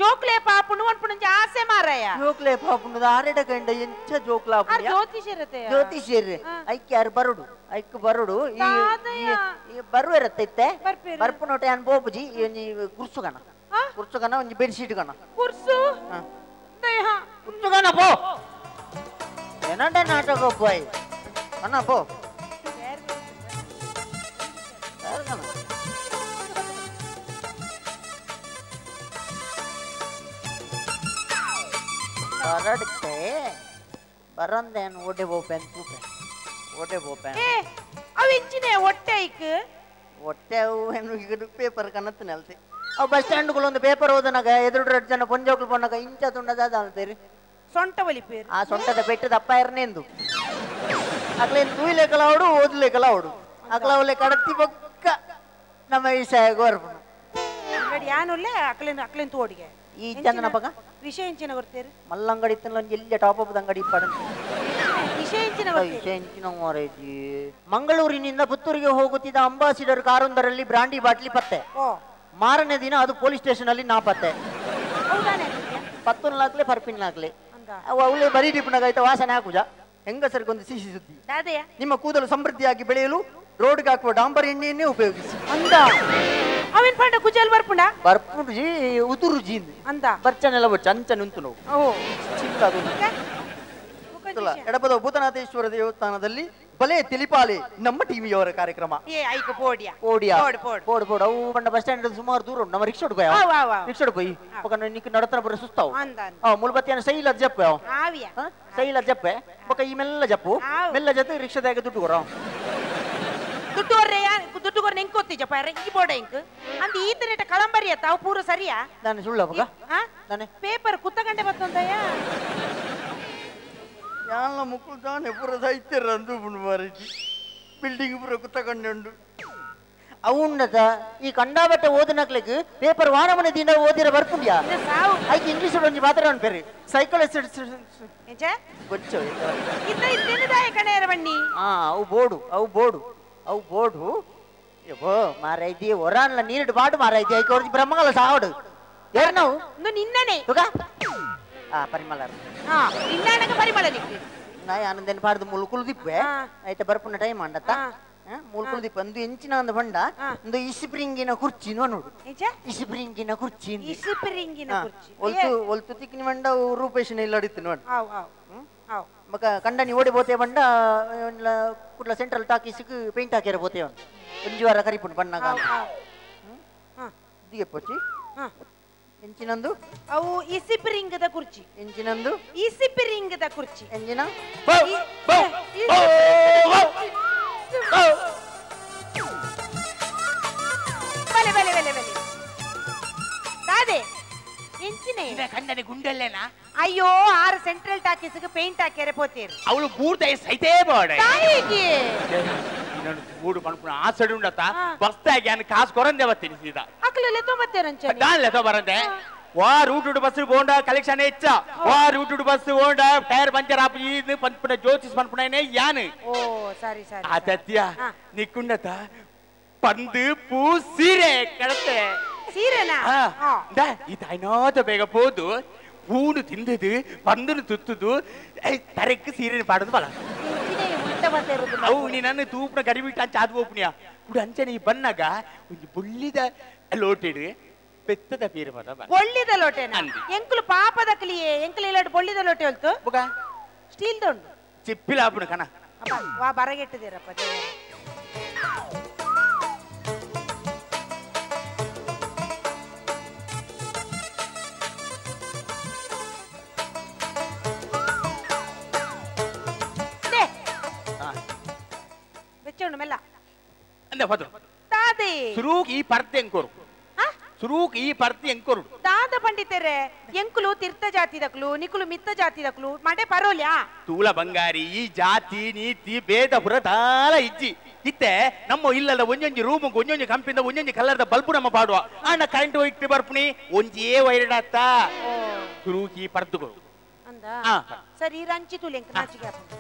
ಜೋಕ್ಲೆ ಪಾಪುನು ಒನ್ಪುಣಂಜ ಆಸೆ ಮಾರಾಯ ಜೋಕ್ಲೆ ಪಾಪುನು ಆರೆಡ ಗಂಡ ಎಂಚ ಜೋಕ್ಲಾ ಜ್ಯೋತಿಷರತೆ ಜ್ಯೋತಿಷರು ಐಕ್ಕೆ ಆರು ಬರುಡು ಐಕ್ ಬರುಡು ಈ ಬರುವೆರತ್ತೆ ಇತ್ತೆ ಬರ್ಪುನೋಟೆ ಅನ್ ಬೋಪುಜಿ ಒಂಜಿ ಕುರ್ಸುಗಣ ಕುರ್ಸುಗಣ ಒಂಜಿ ಬೆಡ್ಶೀಟ್ ಗಣ ಕುರ್ಸು ಕುರ್ಸುಗಣ ಪೋ ಏನಂಡ ನಾಟಕ ಬಾಯ್ ಅಣ್ಣ ಪೋ ಬರಡ್ತೆ ಬರಂದೇನು ಓಟೆ ಬೋಪೆನ್ ತೂಪೆ ಓಟೆ ಬೋಪೆನ್ ಅವು ಇಂಚಿನೇ ಹೊಟ್ಟೆ ಐಕ್ ಹೊಟ್ಟೆ ಅವು ಏನು ಈಗ ಪೇಪರ್ ಕನತ್ತು ನೆಲ್ತೆ ಅವು ಬಸ್ ಸ್ಟ್ಯಾಂಡ್ಗಳು ಒಂದು ಪೇಪರ್ ಓದನಾಗ ಎದುರು ಎರಡು ಜನ ಪೊಂಜೋಕ್ಲು ಪೊನ್ನಾಗ ಇಂಚ ತುಂಡದ ಅಲ್ತೇರಿ ಸೊಂಟ ಒಲಿಪೇರು ಆ ಸೊಂಟದ ಬೆಟ್ಟದ ಅಪ್ಪ ಎರನೇಂದು ಅಕ್ಲೇನು ತೂಯ್ಲೇಕಲ ಅವಡು ಓದ್ಲೇಕಲ ಅವಡು ಅಕ್ಲ ಅವಲೆ ಕಡತಿ ಬೊಕ್ಕ ನಮ್ಮ ಈ ಗೋರ್ಪುನು ಯಾನುಲ್ಲ ಅಕ್ಲೇನು ಅಕ್ಲೇನು ತೋಡಿಗೆ ಈ ಚಂದನ ಪಗ ವಿಷಯ ಇಂಚಿನ ಕೊಡ್ತೀರಿ ಮಲ್ಲಂಗಡಿ ಇತ್ತಲ್ಲ ಎಲ್ಲಿ ಟಾಪ್ ಅಪ್ ಅಂಗಡಿ ಇಪ್ಪಡ ವಿಷಯ ಇಂಚಿನ ವಿಷಯ ಇಂಚಿನ ಮಾರೇಜಿ ಮಂಗಳೂರಿನಿಂದ ಪುತ್ತೂರಿಗೆ ಹೋಗುತ್ತಿದ್ದ ಅಂಬಾಸಿಡರ್ ಕಾರೊಂದರಲ್ಲಿ ಬ್ರಾಂಡಿ ಬಾಟ್ಲಿ ಪತ್ತೆ. ಮಾರನೇ ದಿನ ಅದು ಪೊಲೀಸ್ ಸ್ಟೇಷನ್ ಅಲ್ಲಿ ನಾಪತ್ತೆ. ಪತ್ತೊಂದು ಪರ್ಪಿನ್ ಹಾಕ್ಲೆ ಅವಳು ಬರೀ ಡಿಪ್ಪನಾಗ ವಾಸನೆ ಹಾಕುಜ. ಹೆಂಗಸರಿಗೊಂದು ಸಿಹಿ ಸುದ್ದಿ, ನಿಮ್ಮ ಕೂದಲು ಸಮೃದ್ಧಿಯಾಗಿ ಬೆಳೆಯಲು ರೋಡ್ಗೆ ಹಾಕುವ ಡಾಂಬರ್ ಎಣ್ಣೆಯನ್ನೇ ಉಪಯೋಗಿಸಿ. ಅವೇನ್ ಪಂಡ ಕುಜಲ್ ಬರ್ಪುಂಡ ಬರ್ಪುಂಡು ಉದುರು ಜೀನ್ ಅಂದ ಬರ್ಚನೆಲ್ಲ ಬಚ್ಚ ಅಂಚ ನಿಂತು ನೋವು ಚಿಕ್ಕ ಅದು. ಎಡಪದ ಭೂತನಾಥೇಶ್ವರ ದೇವಸ್ಥಾನದಲ್ಲಿ ಬಲೆ ತಿಳಿಪಾಲೆ ನಮ್ಮ ಟಿವಿಯವರ ಕಾರ್ಯಕ್ರಮ. ಪೋಡ್ ಪೋಡ್ ಅವು ಬಂಡ ಬಸ್ ಸ್ಟ್ಯಾಂಡ್ ಸುಮಾರು ದೂರ ಉಂಟು. ನಮ್ಮ ರಿಕ್ಷಾ ರಿಕ್ಷಾ ಪೋಯಿ ಬೊಕ ನಿಕ್ ನಡತನ ಬರ ಸುಸ್ತಾವು. ಮುಲ್ಬತ್ತಿಯನ್ನು ಸೈಲ ಜಪ್ಪೆ ಸೈಲ ಜಪ್ಪೆ ಬೊಕ ಈ ಮೆಲ್ಲ ಜಪ್ಪು ಮೆಲ್ಲ ಜೊತೆ ರಿಕ್ಷಾದಾಗ ದುಡ್ಡು ಕೊರ ದುಡ್ಡು ದುಡ್ಡು ಕೊರ ಎಂಕೊತ್ತಿಜಪ್ಪ ಈ ಬೋರ್ಡ್ ಎಂಕ್ ಅಂದ್ ಈತನೇಟ ಕಳಂಬರಿಯ ತಾವು ಪೂರ ಸರಿಯಾ ನಾನು ಸುಳ್ಳ ಬೊಕ ಪೇಪರ್ ಕುತ್ತಗಂಡೆ ಬತ್ತೊಂದಯ್ಯ ಯಾಲ ಮುಕ್ಕಳು ತಾನೆ ಪೂರ ಸೈತ್ಯರಂದು ಮಾರೈತಿ ಬಿಲ್ಡಿಂಗ್ ಪೂರ ಕುತ್ತಕಂಡು ಅವುನ್ನದ ಈ ಕಂಡಾಬಟ್ಟೆ ಓದಿನಕ್ಲಿಗೆ ಪೇಪರ್ ವಾರಮನೆ ದಿನ ಓದಿರ ಬರ್ಪುಂಡ್ಯಾ ಐಕ್ ಇಂಗ್ಲಿಷ್ ಒಂಜಿ ಮಾತ್ರ ಅನ್ಪೇರಿ ಸೈಕಾಲಜಿಸ್ಟ್ ಗೊಚ್ಚು ಅವು ಬೋರ್ಡು ಅವು ಬೋರ್ಡು ಅವು ಬೋರ್ಡು ಯಬ್ಬೋ ಮಾರೈತಿ ಒರಾನ್ಲ ನೀರಿಡು ಬಾಡು ಮಾರೈತಿ ಐಕ್ ಅವ್ರ ಬ್ರಹ್ಮಗಳ ಸಾವಡು ಯಾರು ನಾವು ನಿನ್ನನೆ ಪರಿಮಳ ಪರಿಮಳ ನಾಯಿ ಆನಂದೇನು ಪಾಡ್ದು ಮುಲ್ಕುಲು ದಿಪ್ಪೆ ಆಯ್ತಾ ಬರ್ಪುನ ಟೈಮ್ ಅಂಡತ್ತ ಮುಲ್ಕುಲು ದಿಪ್ಪ ಒಂದು ಎಂಚಿನ ಒಂದು ಬಂಡ ಒಂದು ಇಸಿಪ್ರಿಂಗಿನ ಕುರ್ಚಿ ನೋಡು ಇಸಿಪ್ರಿಂಗಿನ ಕುರ್ಚಿ ಇಸಿಪ್ರಿಂಗಿನ ಕುರ್ಚಿ ಒಲ್ತು ಒಲ್ತು ತಿಕ್ಕಿನ ಬಂಡ ರೂಪೇಶನ ಇಲ್ಲ ಅಡಿತ್ತು ನೋಡು. ಮಗ ಕಂಡನಿ ಓಡಿ ಬೋತೆ ಬಂಡ ಕುಡ್ಲ ಸೆಂಟ್ರಲ್ ಟಾಕೀಸ್ಗೆ ಪೇಂಟ್ ಹಾಕ್ಯಾರ ಬೋತೆ ಒಂಜಿ ವಾರ ಕರಿಪುಂಡು ಬಣ್ಣಗ ದಿಗೆ ಪೋಚಿ ಎಂಚಿನಂದು ಅವು ಇಸಿಪಿರಿಂಗದ ಕುರ್ಚಿ ಎಂಚಿನಂದು ಇಸಿಪಿರಿಂಗದ ಕುರ್ಚಿ ಎಂಜಿನ ಬಲೆ ಬಲೆ ಬಲೆ ಬಲೆ ದಾದೆ ಎಂಚಿನೇ ಕಂಡನೆ ಗುಂಡಲ್ಲೇನಾ ಅಯ್ಯೋ ಆರು ಸೆಂಟ್ರಲ್ ಟಾಕೀಸ್ಗೆ ಪೇಂಟ್ ಹಾಕ್ಯಾರೆ ಪೋತೇರು ಅವಳು ಬೂರ್ದ ಸೈತೇ ಬೋಡ ತಾಯಿಗೆ ಮೂಡು ಪಣಪುಣ ಆ ಸಡಿ ಉಂಡತ್ತ ಬಸ್ತಾಗಿ ಅನ್ನ ಕಾಸು ಕೊರಂದೆ ಬರ್ತೀನಿ ಸೀದಾ ಅಕ್ಲೆಲ್ಲ ತೊಂಬತ್ತೇರಂಚ ದಾನ್ಲೆ ತೊಂಬರಂದೆ ವಾ ರೂಟುಡು ಬಸ್ ಬೋಂಡ ಕಲೆಕ್ಷನ್ ಹೆಚ್ಚ ವಾ ರೂಟುಡು ಬಸ್ ಬೋಂಡ ಟೈರ್ ಪಂಚರ್ ಆಪು ಇದು ಪನ್ಪುಣ ಜ್ಯೋತಿಷ್ ಪನ್ಪುಣನೇ ಯಾನು ಓ ಸರಿ ಸರಿ ಆತತ್ಯ ನಿಕ್ಕುಂಡತ ಪಂದು ಪೂ ಸೀರೆ ಕಡತೆ ಸೀರೆನಾ ಇದು ಬೇಗ ಪೋದು ಪೂನು ತಿಂದದು ಪಂದನು ತುತ್ತುದು ತರಕ್ಕೆ ಸೀರೆ ಪಾಡೋದು ಬಲ ಅವು ನೀ ತೂಪುನ ಗಡಿಬಿಟ್ಟು ಅಂಚ ಅದು ಓಪುನಿಯ ಕುಡು ಅಂಚನೆ ಈ ಬನ್ನಾಗ ಒಂಜಿ ಬುಳ್ಳಿದ ಲೋಟಿಡು ಪೆತ್ತದ ಪೀರು ಪದ ಬೊಳ್ಳಿದ ಲೋಟೆನ ಎಂಕುಲು ಪಾಪದ ಕಲಿಯೇ ಎಂಕುಲು ಇಲ್ಲಡು ಬೊಳ್ಳಿದ ಲೋಟೆ ಹೊಲ್ತು ಬುಗ ಸ್ಟೀಲ್ ದೊಂಡು ಚಿಪ್ಪಿಲಾಪುಣ ಕಣ ಅಪ್ಪ ವಾ ಬರಗೆಟ್ಟಿದ್ದೀರಪ್ಪ ಬೆಚ್ಚೋಣ ಮೆಲ್ಲ ಅಂದೆ ಪದ್ರು ತಾದೆ ಸುರೂಕ್ ಈ ಪರ್ತೆ ಎಂಕೋರು ಸುರೂಕ್ ಈ ಪರ್ತೆ ಎಂಕೋರು ದಾದ ಪಂಡಿತರೆ ಎಂಕುಲು ತೀರ್ಥ ಜಾತಿದಕ್ಲು ನಿಕುಲು ಮಿತ್ತ ಜಾತಿದಕ್ಲು ಮಡೆ ಪರೋಲ್ಯಾ ತೂಲ ಬಂಗಾರಿ ಈ ಜಾತಿ ನೀತಿ ಭೇದ ಪುರತಾಲ ಇಜ್ಜಿ ಇತ್ತೆ ನಮ್ಮ ಇಲ್ಲದ ಒಂಜೊಂಜಿ ರೂಮ್ ಒಂಜೊಂಜಿ ಕಂಪಿಂದ ಒಂಜೊಂಜಿ ಕಲರ್ದ ಬಲ್ಬು ನಮ್ಮ ಪಾಡುವ ಆಂಡ ಕರೆಂಟ್ ಹೋಯ್ತು ಬರ್ಪುಣಿ ಒಂಜೇ ವೈರಡಾತ ಸುರೂಕ್ ಈ ಪರ್ದುಗಳು ಅಂದ ಸರಿ ರಂಚಿ ತುಲೆ ಎಂಕ್ ನಾಚಿಗೆ ಆಪುಂಡು.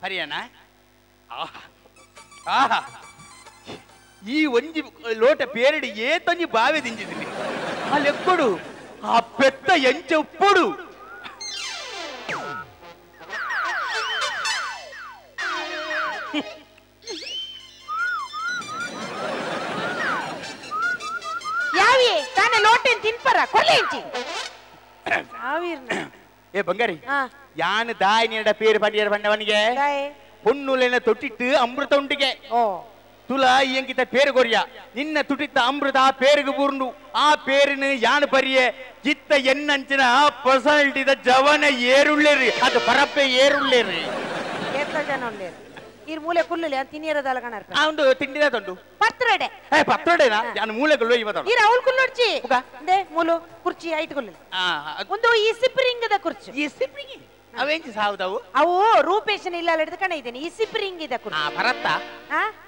ಹರಿಯಣ್ಣ ಆಹಾ ಆಹಾ ಈ ಒಂಜಿ ಲೋಟ ಪೇರಡಿ ಏತೊಂಜಿ ಬಾವೆ ದಿಂಜಿದ್ದೀನಿ ಆ ಲೆಕ್ಕೊಡು ಆ ಪೆತ್ತ ಎಂಚ ಉಪ್ಪುಡು ಯಾವಿ ತಾನೆ ಲೋಟೆನ್ ತಿನ್ಪರ ಕೊಲೆ ಎಂಚಿ ಏ ಬಂಗಾರಿ ಯಾನ್ ದಾಯಿ ನೀಡ ಪೇರು ಪಂಡಿಯರ ಪಂಡವನಿಗೆ பொண்ணுல தொட்டிட்டு அமிர்த உண்டுಗೆ ತುಲಾ ಎಂಕಿತ ಪೇರು ಕೊರಿಯ ನಿನ್ನ ತುಟಿತ ಅಮೃತ ಆ ಪೇರಿಗೆ ಬೂರ್ನು ಆ ಪೇರಿನ ಯಾನ್ ಪರಿಯೆ ಜಿತ್ತ ಎನ್ನಂಚಿನ ಪರ್ಸನಾಲಿಟಿದ ಜವನ ಏರುಳ್ಳೇರಿ ಅದು ಪರಪ್ಪೆ ಏರುಳ್ಳೇರಿ ಏತ್ಲ ಜನ ಉಳ್ಳೇರಿ ಈರ್ ಮೂಲೆ ಕುಲ್ಲುಲೆ ಅಂತ ತಿನ್ನಿರದಲ್ಲ ಕಣರ್ಪ ಆ ಉಂಡು ತಿಂಡಿದ ತೊಂಡು ಪತ್ರಡೆ ಏ ಪತ್ರಡೆನಾ ಯಾನ್ ಮೂಲೆ ಕುಲ್ಲು ಇವತ್ತು ಈರ್ ಅವಳು ಕುಲ್ಲೊಡ್ಚಿ ಅಂದೆ ಮೂಲು ಕುರ್ಚಿ ಐಟ್ ಕುಲ್ಲು ಒಂದು ಈ ಸಿಪ್ರಿಂಗದ ಕುರ್ಚಿ ಈ ಸಿಪ್ರಿಂಗ್ ಅವೇಂಚಿ ಸಾವುದವು ಅವು ರೂಪೇಶನ್ ಇಲ್ಲ ಹಿಡಿದು ಕಣ ಇದ್ದೇನೆ ಈ ಸಿಪ್ರಿಂಗ್ ಇದೆ ಕುರ್ಚಿ ಪರತ್ತ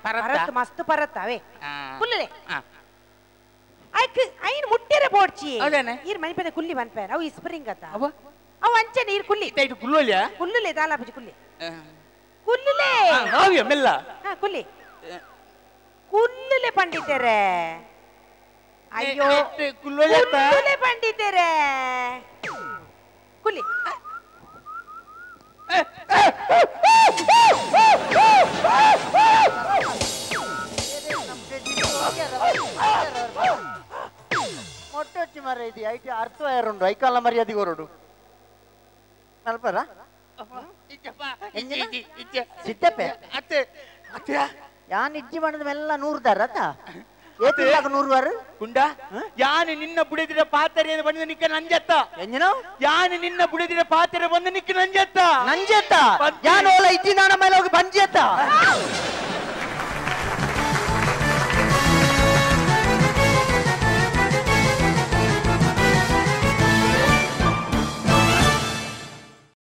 ಪರತ್ ಮಸ್ತ್ ಪರತ್ತ ಅವೇ ಕುಲ್ಲಲೆ ಐಕ್ ಐನ್ ಮುಟ್ಟಿರೆ ಬೋಡ್ಚಿ ಈರ್ ಮನಿಪದ ಕುಲ್ಲಿ ಮನ್ಪೇನ ಅವು ಈ ಸ್ಪ್ರಿಂಗ್ ಅತ್ತ ಅವು ಅಂಚೆ ನೀರ್ ಕುಲ್ಲಿ ಕುಲ್ಲೊಲ್ಯ ಕುಲ್ಲುಲೆ ದಾಲಾಪಜಿ ಕುಲ್ಲಿ ಕುಲ್ಲುಲೆ ಆವಿಯ ಮೆಲ್ಲ ಕುಲ್ಲಿ ಕುಲ್ಲುಲೆ ಪಂಡಿತರೆ ಅಯ್ಯೋ ಕುಲ್ಲುಲೆ ಪಂಡಿತರೆ ಕುಲ್ಲಿ ಮೊಟ್ಟೊಚ್ಚಿ ಮರ ಇದು ಐಟಿ ಅರ್ಥ ಉಂಡು ಐಕಾಲ ಮರ್ಯಾದೆ ಹೊರಡು ನಲ್ಪರ ಸಿದ್ದಪ್ಪೆ ಯಾನ್ ಇಜ್ಜಿ ಮಾಡದ ಮೆಲ್ಲ ನೂರು ದಾರ ಅತ್ತ ಏತಿಲ್ಲಾಗ ನೂರು ವಾರು ಕುಂಡ ಯಾನು ನಿನ್ನ ಬುಡಿದಿರ ಪಾತ್ರೆ ಬಂದು ನಿಕ್ಕ ನಂಜತ್ತ ಎಂಜಿನ ಯಾನು ನಿನ್ನ ಬುಡಿದಿರ ಪಾತ್ರೆ ಬಂದು ನಿಕ್ಕ ನಂಜತ್ತ ನಂಜತ್ತ ಯಾನು ಓಲ ಇಜ್ಜಿ ನಾನ ಮೇಲೆ ಹೋಗಿ ಬಂಜೆತ್ತ